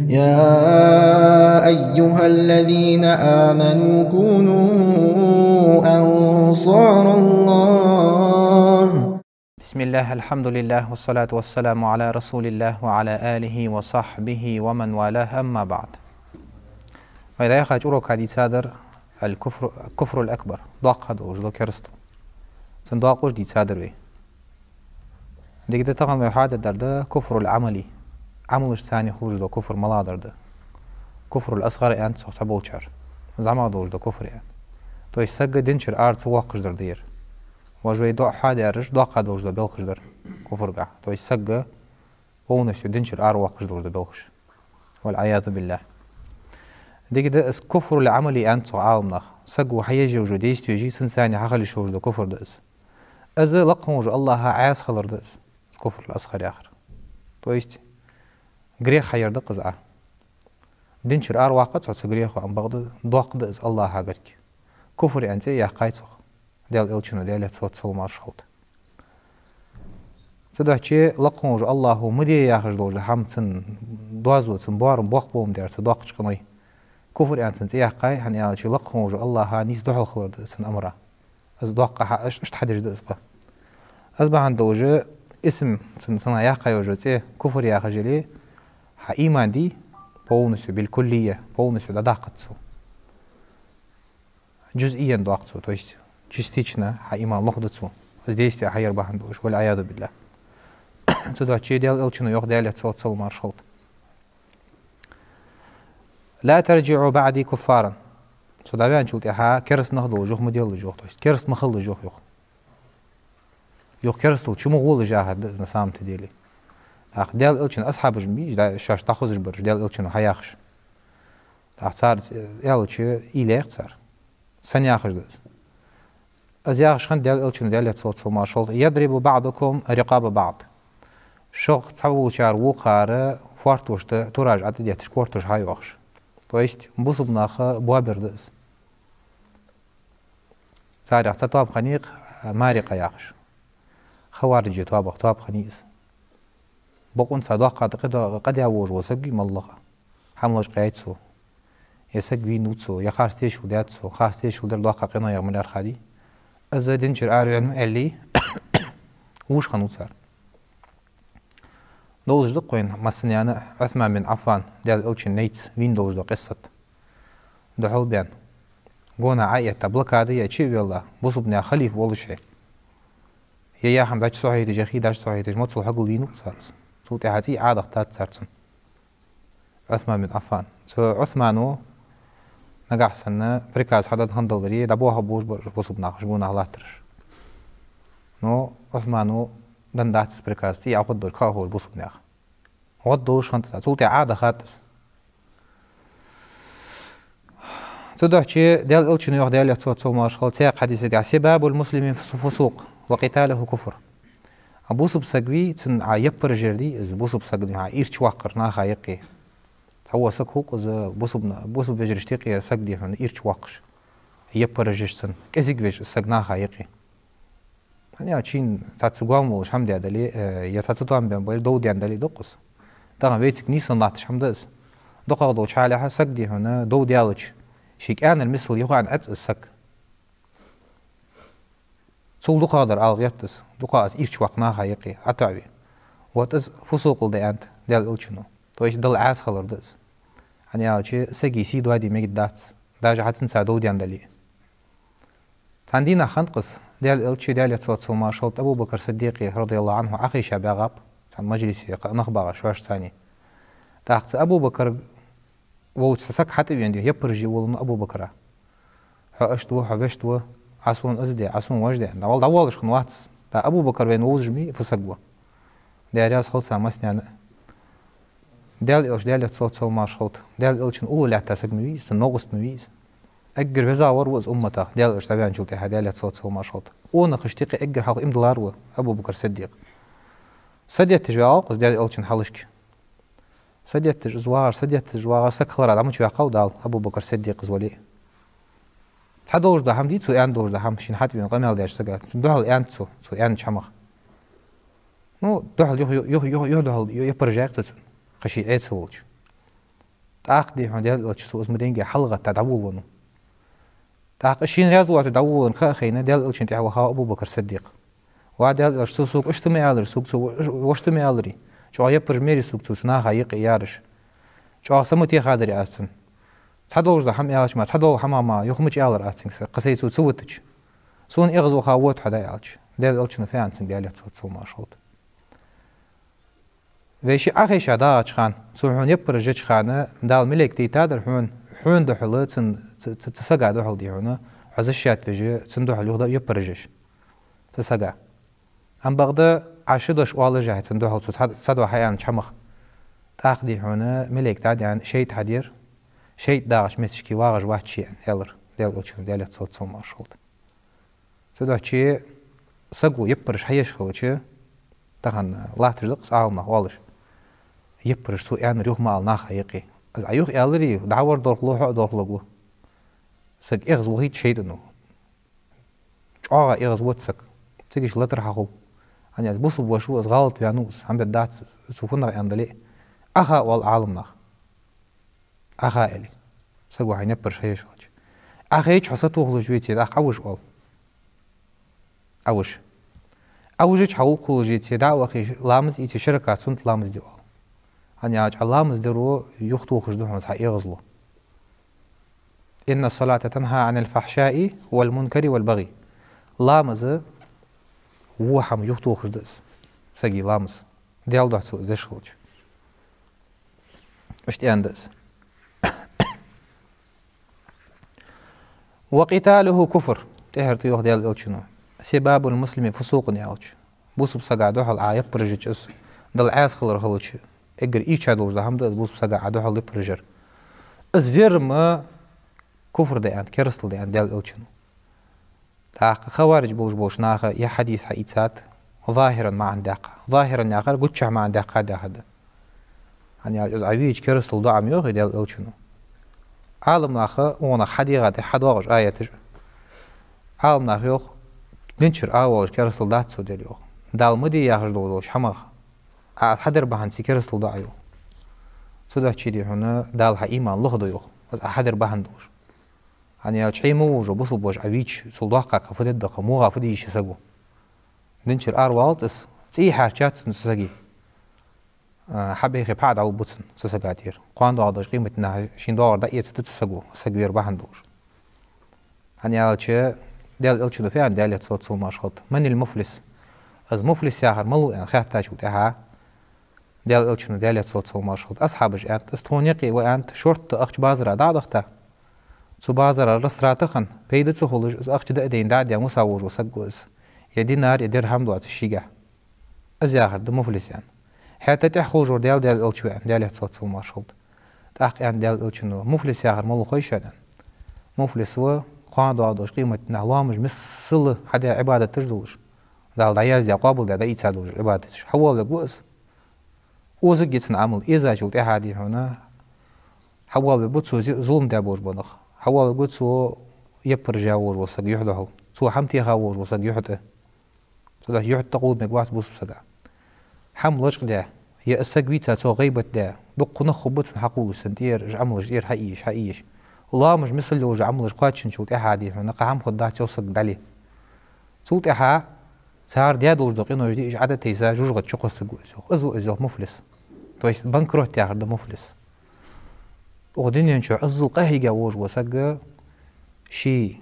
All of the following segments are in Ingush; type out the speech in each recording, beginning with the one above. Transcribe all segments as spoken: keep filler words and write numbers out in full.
يا أيها الذين آمنوا كونوا أنصار الله. بسم الله، الحمد لله، والصلاة والسلام على رسول الله وعلى آله وصحبه ومن والاه، أما بعد. Вай дӀаяхача урока дийцадар аль-куфру, куфруль акбар, доккха долаш дола керастал. Цун докъаш дийцадар вай. Дика да, тахан вай хьадаьдар да куфруль Ӏамали. Ӏамалашца хулаш дола куфр малагӀа дар да. Куфруль асгӀар аьннад цох цхьаболчар. ЗӀамагӀа долаш дола куфр аьннад. То есть саг динчура ара ца воаккхаш дар да ер. Вож вай дӀа хьадаьраш доккха долаш дола белхаш дар куфрагахь. То есть саг полностью динчура ара воаккхаш долаш дола белхаш. والعياذ بالله. Дика да, из куфруль Ӏамали аьннад цох Ӏаламнаха. Саго хьаеш йола действеш, цунца хьахила йиш йолаш дола куфр да из. Из лакха волча АллахӀа Ӏаьса хилар да из. Из куфруль асгӀар яхар. То есть грех хьаяр да-кх из Ӏа. Динчура ара ваккхац хьо цу грехо, амма бакъда доккха да из АллахӀагара. Куфр аьнна цӀи а яьккхай цох Даьла Элчано, Даьлера салот-салам-моаршал хилда. Цудухьа лакха волча АллахӀо ма де яхаш долаш дола хӀама, цун доазув, цун боарам боккха болаш дар цу доккхача къиной. Куфр аьнна цунна цӀи яьккхай, хӀана аьлча лакха волча АллахӀа нийса духьал хилар да цун амара. Из доккха хӀама, иш-, иштта хьадеш да из къа. Из бахьан долаш исм цун, цунах яьккхай йола цӀи куфр яхаш яле, хьа иман дий, полностью, биль-куллия, полностью дӀадаккхац цо. Джузъиян доаккх цо, то есть частично хьа иман лохду цо. Из действие хьаяр бахьан долаш, والعياذ بالله. Цудухьа Даьла Элчано йоах, Даьлера салот-салам-моаршал хилда: لا ترجعوا بعدي كفارا. Со дӀаваьнначул тӀехьа кераста нах долаш юха ма делалаш, йоах, то есть кераста ма хилалаш, йоах, юха. Юха керастал чу ма гӀолаш яхар да из на самом-то деле. ТӀаккха Даьла Элчан асхьабаш ма бий уж, да, шоаш дӀахозаш бараш, Даьла Элчано хьаяхаш. ТӀаккха цар аьлча уйла яьккхай цар. Сенна яхаш да из? Из яхаш хиннад Даьла Элчано, Даьлера салот-салам-моаршал хилда: يضرب بعضكم رقاب بعض. Шух цхьаволчар вокхар фоартошта тураш ӀотӀадетташ, кортош хьайоахаш. То есть бусалба нах боабер да из. Царех цхьа тоаба хиннай-кх Марикъа яхаш. Хаварижий тоабах тоаба хиннай из. Бокъонца доккха тӀакхаьча къа-, къа деш волаш вола саг вий моллагӀа, хӀама лочкъаяьй цо. Е саг вийнав цо, е харц тешал даьд цо, харц тешал дар доккха къинойх ма лаьрхӀадий. Из динчура араваьннав аьле, вувш хиннав цар. Долаш да-кх вайна массанена а Ӏусман бин Ӏаффан, Даьла Элчан найц, вийна долаш дола къиссат. Духьал баьнна, гонахьа Ӏоэтта, блокада яь, чу а ваьнна, бусалба наьха халифа волаш хье. Е яхьам дӀачу со хьойташ, е хий дӀачу со хьойташ, моцал хьогалвийнав-кх цар из. Цул тӀехьа цӀий Ӏодахийтад цар цунна. Ӏусман бин Ӏаффан. Цу Ӏусмано нагахьа санна приказ хьадад хиннадаларе, дӀабоахаргболаш бар уж бусалба нах, уж гонахьа латтараш. Но Ӏусмано деннадац из приказ, цӀий Ӏоховргдар кхы а ховш бусалба наьха. ГӀод долаш хиннад из, цул тӀехьа Ӏодахад из. Цудухьа Даьла Элчано йоах, Даьлера салот-салам-моаршал хилда, цхьан хьадисагахь: سباب المسلم فسوق وقتاله كفر. А бусалба саг вий, цунна Ӏа яппараш яр дий, из бусалба саг дий хьона Ӏа ирча воаккхар наха юкъе. Цхьавола саг хул-кх из бусалба, бусалба вежарашта юкъе саг дий хьона ирча воаккхаш. Яппараш еш цунна, кӀезига веш из саг наха юкъе. ХӀана аьлча шийна цхьацца гоама волаш хӀама даь дале, э, е цхьацца тоам баь бале, дов даьнна дале, дукха из. Тахан вайцига нийсса латташ хӀама да из. ДукхагӀа долча хьалехьа саг дий хьона дов даьлча, ший кӀаьнара миссел юхаӀанна Ӏац из саг. Цул дукхагӀдар ала гӀерт из, дукха из ирча воаккх наха юкъе, ӀотоӀаве. Вот из фусукъал да аьннад Даьла Элчано. То есть Далла Ӏаьса хилар да из. ХӀана аьлча сага сий доаде мегаргдац, даже хьа цунца дов даьнна дале. Цхьан дийнахьа хиннад-кх из, Даьла Элчеи, Даьлера салот-салам-моаршал хилда, Абу Бакр Сиддикъи, رضي الله عنه, Ӏохайша багӀаб, цхьан мажлисе кхы нах багӀаш шоашцани. ТӀаккха цу Абу Бакр волча цхьа саг хьатӀавена, яппараш е волавеннав Абу Бакра. Хьо иштта ва, хьо вешта ва, Ӏа сона из де, Ӏа сона вож де. ДӀавала, дӀавоалаш хиннавац. ТӀаккха Абу Бакр вайна вовзаш ма вий фусаг ва. Даьла раьза хилва царна массанена а. Даьла Элча, Даьлера салот-салам-моаршал хилда, Даьла Элчан уллув лаьтта саг ма вий из, цун новкъост ма вий из. Эггара везагӀвар ва из умматах, Даьла Элча дӀаваьнначул тӀехьа, Даьлера салот-салам-моаршал хилда. Къонахашта юкъе эггара хьалха иман диллар ва Абу Бакр Сиддикъ. Са детташ вагӀа-кх из Даьла Элчан хьалхашка. Са детташ из вагӀаш, са детташ из вагӀаш, саг хилара дӀа ма ца ваьккхав Дала, Абу Бакр Сиддикъ из вале а. Цхьа долаш дола хӀама дий, цо аьнна долаш дола хӀама, шийна хьатӀавена къамаьл деш сага, цун духьал аьннад цо, цо аьннача хӀамах. Ну, духьал юха, юха, юха, юха духьал я-, яппараш яьккхай цо цунна, кхы ший Ӏеца волча. ТӀаккха, дий хьона, Даьла Элча, цо из ма динге хьалгӀетта дӀаволавеннав. ТӀаккха шийна раьза воацаш дӀаволавенна ха а хайна, Даьла Элчан тӀехьа ваха Абу Бакр Сиддикъ. Ва Даьла Элча, цо сога иштта ма аьларий, сога цо вешта ма аьларий. ЧӀоагӀа яппараш ма яьрий сога цо цу наха юкъе яраш. ЧӀоагӀа са ма техадарий аз цунна. Цхьа долаш да хӀама аьлча мара, цхьа дола хӀама мара юха ма аьлар аз цунга са, кхы сай цо ца витача. Сона эгӀазваха вода хьо, дӀа аьлча. Даьла Элчано фу аьннад цунга, Даьлера салам-моаршал хилда. Вай шиъ Ӏохайша дагӀача хана, цо хьона яппараш еча хана, Дала малейк дайтадар хьона, хьона духьала, цун, ц-, ц-, цу сага духьала, дий хьона, хьо защищать веш, цун духьала юха яппараш еш. Цу сага. Амма бакъда Ӏа ши дош оалаш а хьай цун духьала, цо цхьа, цхьа дола хьааьннача хӀамах. ТӀаккха, дий хьона, малейк дӀадаьнна шайтӀа хьадера, шайтӀа дагӀача метте вагӀаш вац ше аьнна, аьлар Даьла Элчано, Даьлера салам-моаршал хилда. Цудухьа саго яппараш хьаеш хилча, тахан латташ да-кх из Ӏаламнаха оалаш. Яппараш цо аьннар юха ма ала наха юкъе. Из Ӏа юха аьларий, дӀавар дохлу, хьо а дохлуг ва. Саг эгӀазвахийт шайтӀано. ЧӀоагӀа эгӀазвахийт саг. Цига иштта латар хьахул. ХӀана аьлча бусалба воша ва из, гӀалат ваьннав из, хӀама бе дац, цо фуннагӀа аьнна дале а. Ӏаха оал Ӏаламнаха. Ӏаха аьле. Саго хьайна яппараш хьаеш хилча. Ӏахайча хьо сатохалуш веце, тӀаккха Ӏовижа оал. Ӏовижа. Ӏовижача хьо гӀулакх хулаш веце, дӀа а вахе, ламаз ийце, ши ракаӀат суннат ламаз де оал. ХӀана аьлча Ӏа ламаз даро юхатохаш да хьона цхьа эгӀазло. إن الصلاة تنهى عن الفحشاء والمنكر والبغي. Ламаз во хӀама юхатохаш да из. Сага ламаз. Даьла духьа цо из деш хилча. Иштта аьнна да из. وقتاله كفر. ТӀехьара тӀайоах Даьла Элчано: سباب المسلم فسوق, аьлча. Бусалба сага духьала Ӏа яппараш еча, из Далла Ӏаьса хилар хилча, эггара ийрча долаш да хӀама да из бусалба сага Ӏа духьала яппараш яр. Из вер ма куфр да аьннад, керастал да аьннад Даьла Элчано. ТӀаккха хавариж болаш болча наха ер хьадис хьаийцад, захӀиран маӀан даьккха. ЗахӀиран яхар гуччахьа маӀан даьккха яхар да. ХӀана аьлча из Ӏа вийча керастал да Ӏа ма йоахий Даьла Элчано. Ӏаламнаха укхунах хьадийгӀа тӀехьа хьадоагӀаш аяташ. Ӏаламнаха йоах, динчура аравалар керастал дац цо дер йоах. Дала ма де яхаш долаш долча хӀамах Ӏа из хьадер бахьанца керастал да Ӏа йоах. Цудухьа, дий хьона, Дала хьа иман лохду йоах, из Ӏа хьадер бахьан долаш. ХӀана аьлча хьай ма вужа бусалба воша Ӏа вийча, цул доккха кхы фу дергда-кх, мугӀа фу де йиш я саго. Динчура аравалац из, цӀий хьарчац цунна цу сага. А, хьабехе пхьа дӀалургба цунна цу сага тӀера. Кхоана доагӀаш долча къематдийнахьа шийна доагӀар дӀаэцаргда цу саго, саг вер бахьан долаш. ХӀана аьлча Даьла Элчано фу аьннад, Даьлера салам-моаршал хилда: من المفلس؟ Из муфлис яхар малув аьнна хаьттачул тӀехьа, Даьла Элчано, Даьлера салам-моаршал хилда, асхьабаша аьннад: из тхона юкъе ва, аьннад, шортта ахча базара дӀа а дахийта, цу базара растрата хинна, пайда ца хулаш, из ахча дӀа а дайна, дӀа а даьнна виса волаш вола саг ва из. Е динар, е дирхӀам доацаш шийгахьа. Из яхар да муфлис аьнна. ХӀаьта тӀехьа хулаш вар Даьла, Даьла Элча ва аьнна, Даьлера салам-моаршал хилда. ТӀаккха аьннад Даьла Элчано: муфлис яхар малув хой шоана, аьнна. Муфлис ва, кхоана доагӀаш долча къематдийнахьа лоамаш миссел хьадаь Ӏибадаташ долаш, Дала дӀаяздаь, къоабалдаь, дӀаийца долаш Ӏибадаташ. Хьавоалавергва из. Озаргья цун Ӏамал, эзачул тӀехьа, дий хьона, хьавоалавергва цо зи-, зулам даь болаш бола нах. Хьавоалавергва цо яппараш яь волаш вола саг юхь духьал. Цо хӀама теха волаш вола саг юхь тӀа. Цудухьа юхь тӀа къувда мегаш вац бусалба сага. ХӀама лочкъадаь, е из саг вийца цо гӀийбат даь, дуккха нах хургба цунна хьакхувлаш, цунна тӀера, уж Ӏамалаш тӀера хьаийша, хьаийша. Лоамаш миссел йолаш Ӏамалаш кхоачашйичул тӀехьа, дий хьона, кхы хӀама хургдац цу сага дӀале. Цул тӀехьа цар даь долаш дола къинош дий, уж Ӏа тӀатайса, жожагӀате чукхоссаргва из йоах. Из ва из йоах муфлис. То есть банкрот яхар да муфлис. Укх дунен чу иззал къахьийга волаш вола саг, ший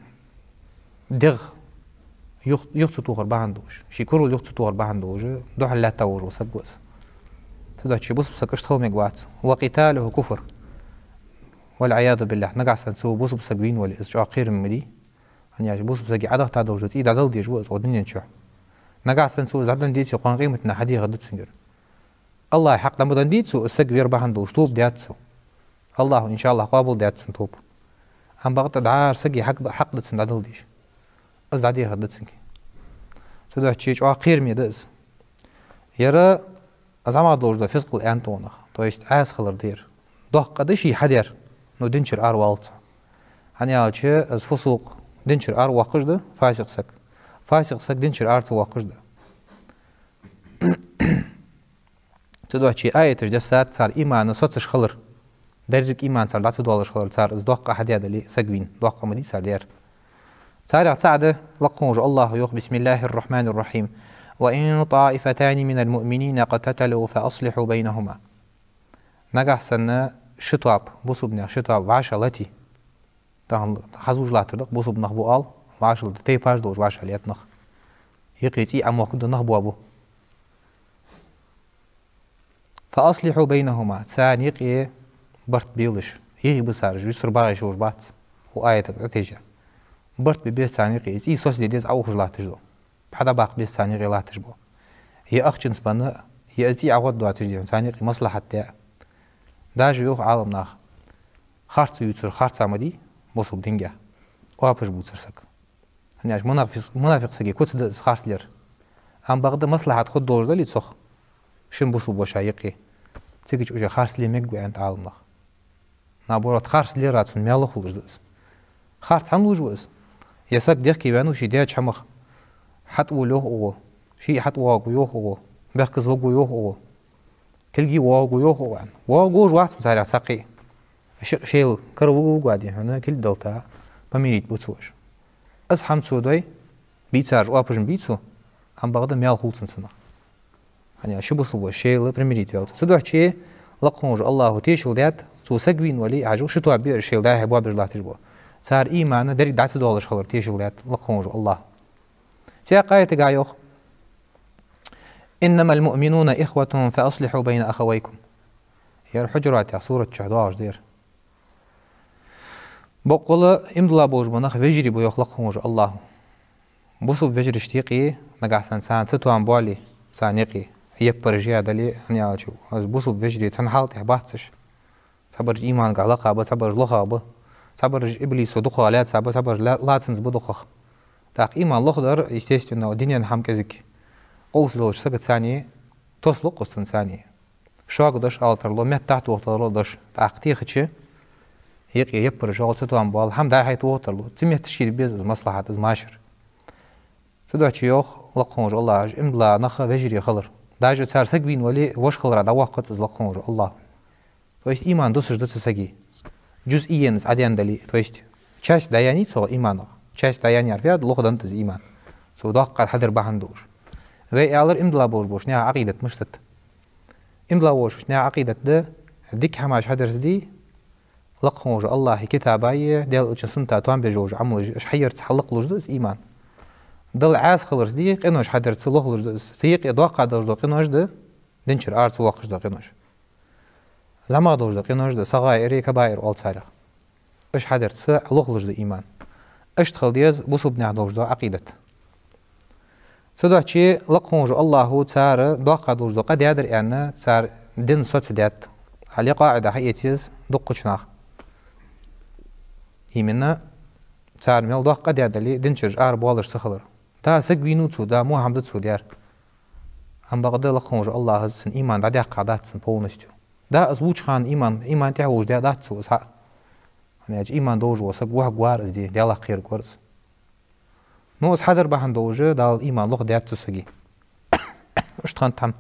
дегӀ юха, юха ца тохар бахьан долаш, ший курал юха ца тохар бахьан долаш, духьал лаьтта волаш вола саг ва из. Цудухьа бусалба саг иштта хила мегаш вац. وقتاله كفر. والعياذ بالله. Нагахьа санна цо бусалба саг вийна вале, из чӀоагӀа кхерам ма дий. ХӀана аьлча бусалба сага Ӏадахийта долаш дола цӀий дӀадала дезаш ва из укх дунен чу. Нагахьа санна цо из дӀаденна деце, кхоана къематдийнахьа хьадийхаргда цунгара. АллахӀа хьакъ дӀа ма денна дий цо, из саг вер бахьан долаш тоба даьд цо. АллахӀа, иншааллахӀ, къоабалдаьд цун тоба. Амма бакъда дӀара сага хьакъ да, хьакъ да цунна дӀадала дезаш. Из дӀадехаргда цунга. Цудухьа чӀоагӀа кхераме да из. Ер зӀамагӀа долаш дола фискъал аьннад укхунах, то есть Ӏаьса хилар да ер. Доккха къа да ше хьадер, но динчура аравалац цо. ХӀана аьлча из фусукъ динчура аравоаккхаш да, фасикъ саг. Фасикъ саг динчура ара ца воаккхаш да. Цудухьа аяташ дессад цар иман соцаш хилар. Деррига иман цар дӀа ца доалаш хилар, цар из доккха хьадаь дале, саг вийна, доккха ма дий цар даьр. Царех цаӀ да, лакха волча Аллахӏо йоах: بسم الله الرحمن الرحيم. وإن طائفتان من المؤمنين اقتتلوا فأصلحوا بينهما. Нагахь санна ши тоаба, бусалба наьха ши тоаба вӀашагӀлетий. Тахан хьазуж латтар да-кх, бусалба нах ба оал, вӀашагӀле, тайпаш долаш вӀашагӀлетт нах. Юкъе цӀий Ӏомохкаргда, нах боабу. فأصلحوا بينهما, царна юкъе барт белаш. ЙигӀий ба цар уж, юсар багӀаш йолаш бац, укх аятага тӀатежа. Барт бе беза царна юкъе, из цӀий соцаде деза, Ӏоухаш латташ дола. Пхьа дӀабаккха беза царна юкъе латташ бола. Е ахчанца бенна, е из цӀий ӀогӀоргдоацаш де, царна юкъе маслахьат де. Даже йоах Ӏаламнаха, харцо ювцар харц ма дий бусалба динагахь, оапаш бувцар саг. ХӀана аьлча мунафикъ, мунафикъ сага куц да из харц лер. Амма бакъда маслахьат хургдолаш дале цох, шин бусалба воша юкъе, цига чу уже харц ле мегаргва аьннад Ӏаламнаха. Наоборот, харц лера цун маьл лоха луш да из. Харц хӀана луш ва из? Е саг дехке ваьннав ший даьча хӀамах, хьатӀавола йоах укхо, ший хьатӀавоагӀаргва йоах укхо, бехказа варгва йоах укхо, кулга воагӀаргва йоах укхо аьнна. ВоагӀаш вац царех цхьаккха а. Ши-, шоайла кара вугаргва, дий хьона, кулг далийта, помирить бу цо уж. Из хӀама цо дой, бий цар уж, оапаш бий цо, амма бакъда маьл хул цунна цунах. ХӀана аьлча ши бусалба воша шоайла помирить ваьв цо. Цудухьа лакха волча Аллахӏо тешал даьд, цо саг вийна вале а, хьажал, ши тоаба ба уж шоайла дӀа-хьа боабеш латташ бола. Цар иман деррига дӀа ца доалаш хилар тешал даьд лакха волча Аллахӏо. Цхьаькха аятагахь йоах: إنما المؤمنون إخوة فأصلحوا بين أخويكم. Ер Хьуджуратех сурат чу доагӀаш да ер. Боккъала иман дилла болаш бола нах вежарий ба, йоах лакха волча Аллахӏо. Бусалба вежарашта юкъе, нагахь санна царна цатоам боале, царна юкъе яппараш яь дале, хӀана аьлча из бусалба вежарий цхьан хьала тӀа бац уж. Цхьабараш имангахь лакха ба, цхьабараш лоха ба, цхьабараш иблисо дукхагӀа лаьца ба, цхьабараш ла-, лацанза ба дукхагӀа. ТӀаккха иман лохдар, естественно, дунен хӀама кӀезига къовса долча сага царна тосс лу-кх из цунна царна. Шога дош ала тарлу, меттахьа тоха тарлу дош, тӀаккха техача юкъе яппараш йоагӀа, цатоам боал, хӀама дӀа-хьа тоха тарлу. Цу метте шийда беза из маслахьат, из машар. Цудухьа йоах лакха волча Аллахӏо иман дилла нах вежарий хилар. Даже цар саг вийна вале, воша хиларах дӀавоаккхац из лакха волча Аллахӏо. То есть иман дусаш да цу сага. Джузъиян из Ӏадена дале, то есть часть дӀаяьннай цо иманах. Часть дӀаяьннаяр фуд, лоха деннад из иман. Цо доккха хьадар бахьан долаш. Вай аьлар иман дилла болаш болча наьха Ӏакъидат мишта да. Иман дилла болаш болча наьха Ӏакъидат да: дика хӀамаш хьадарца де, лакха волча Аллахӏа китаба е Даьла элчан сунната тоам беш йола Ӏамалаш, уж хьаярца хьалакхлуш да из иман. Далла Ӏаса хиларца де, къинош хьадарца лохлуш да из. Цу юкъе доккха долаш дола къинош да, дин чура ара ца воаккхаш дола къинош. ЗӀамагӀа долаш дола къинош да, сагӀаир, кабаир оал царех. Уж хьадарца лохлуш да иман. Иштта хила деза бусалба наьха долаш дола Ӏакъидат. Цудухьа лакха волча Аллахӏо цар доккха долаш дола къа даьдар аьнна, цар дин соцадаьд. Хьале къаӀида хьаэца еза дуккхача наха. Именно цар мел доккха къа даь дале, дин чура ара боалаш ца хилар. Да, саг вийнав цо, да, во хӀама да цо даьр. Амма бакъда лакха волча Аллахӏо цун иман дӀадаьккха дац цун полностью. Да, из вувча хана иман, иман тӀехьа волаш даь дац цо из хьа. ХӀана аьлча иман долаш вола саг вохаргвар из, де, Даьлах кхераргвар из. Но из хьадар бахьан долаш Дала иман лохадаьд цу сага. Иштта хиннад хӀама.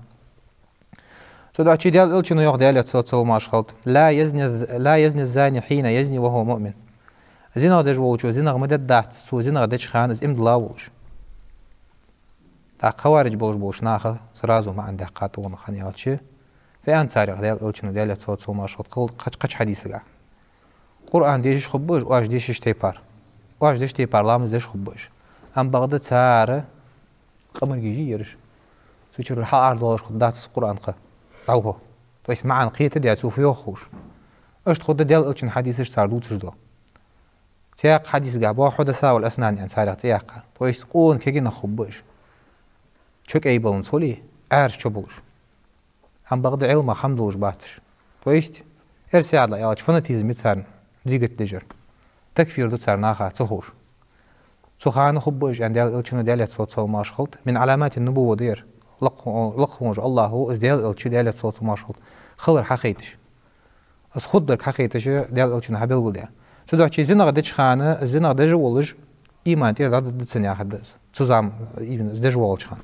Цудухьа Даьла элчано йоах, Даьлера салот-салам хилда: لا يزني الز-، لا يزني الزاني حين يزني وهو مؤمن. ЗинагӀа деш волчо зинагӀа ма дергдац, цо зинагӀа деча хана из иман дилла волаш. ТӀаккха хаваридж болаш болча наха сразу маӀан даьккхад тхона, хӀана аьлча фу аьннад царех Даьла элчано, Даьлера салот-салам хилда, кхал-, кхач-, кхача хьадисагахь: Къуръан дешаш хургба уж, оаш дешача тайпара. Оаш деча тайпара ламаз деш хургба уж. Амма бакъда цар къамаргаш я ераш. Цу чура хьаара доалаш хургдац из Къуръан кхы дӀахо. То есть маӀан кхетаде цо фу йоах ховш. Иштта хургда Даьла элчан хьадисаш цар дувцаш дола. Цхьаькха хьадисагахь боагӀа: حدثاء الأسنان аьнна царех цӀи яьккха. То есть къона кегий нах хургба уж. Чо кӀайбаланза хулий, Ӏаьржа чо болаш. Амма бакъда Ӏилмах хӀама долаш бац уж. То есть, эрсий аьлча, фанатизм я царна двигать деш ер. Такфир ду цар наха ца ховш. Цу хана хургба уж, аьннад Даьла элчано, Даьлера салот-салам хилда, من علامات النبوة да ер. Лакха, лакха волча Аллахӏо, из Даьла элча, Даьлера салот-салам хилда, хилар хьахайташ. Из хургдар хьахайташ Даьла элчано хьабелгалдаьд. Цудухьа зинагӀа деча хана зинагӀа деш волаш иман тӀера дӀадаргда цун яхар да из. Цу зам-, именно из деш воалача хана.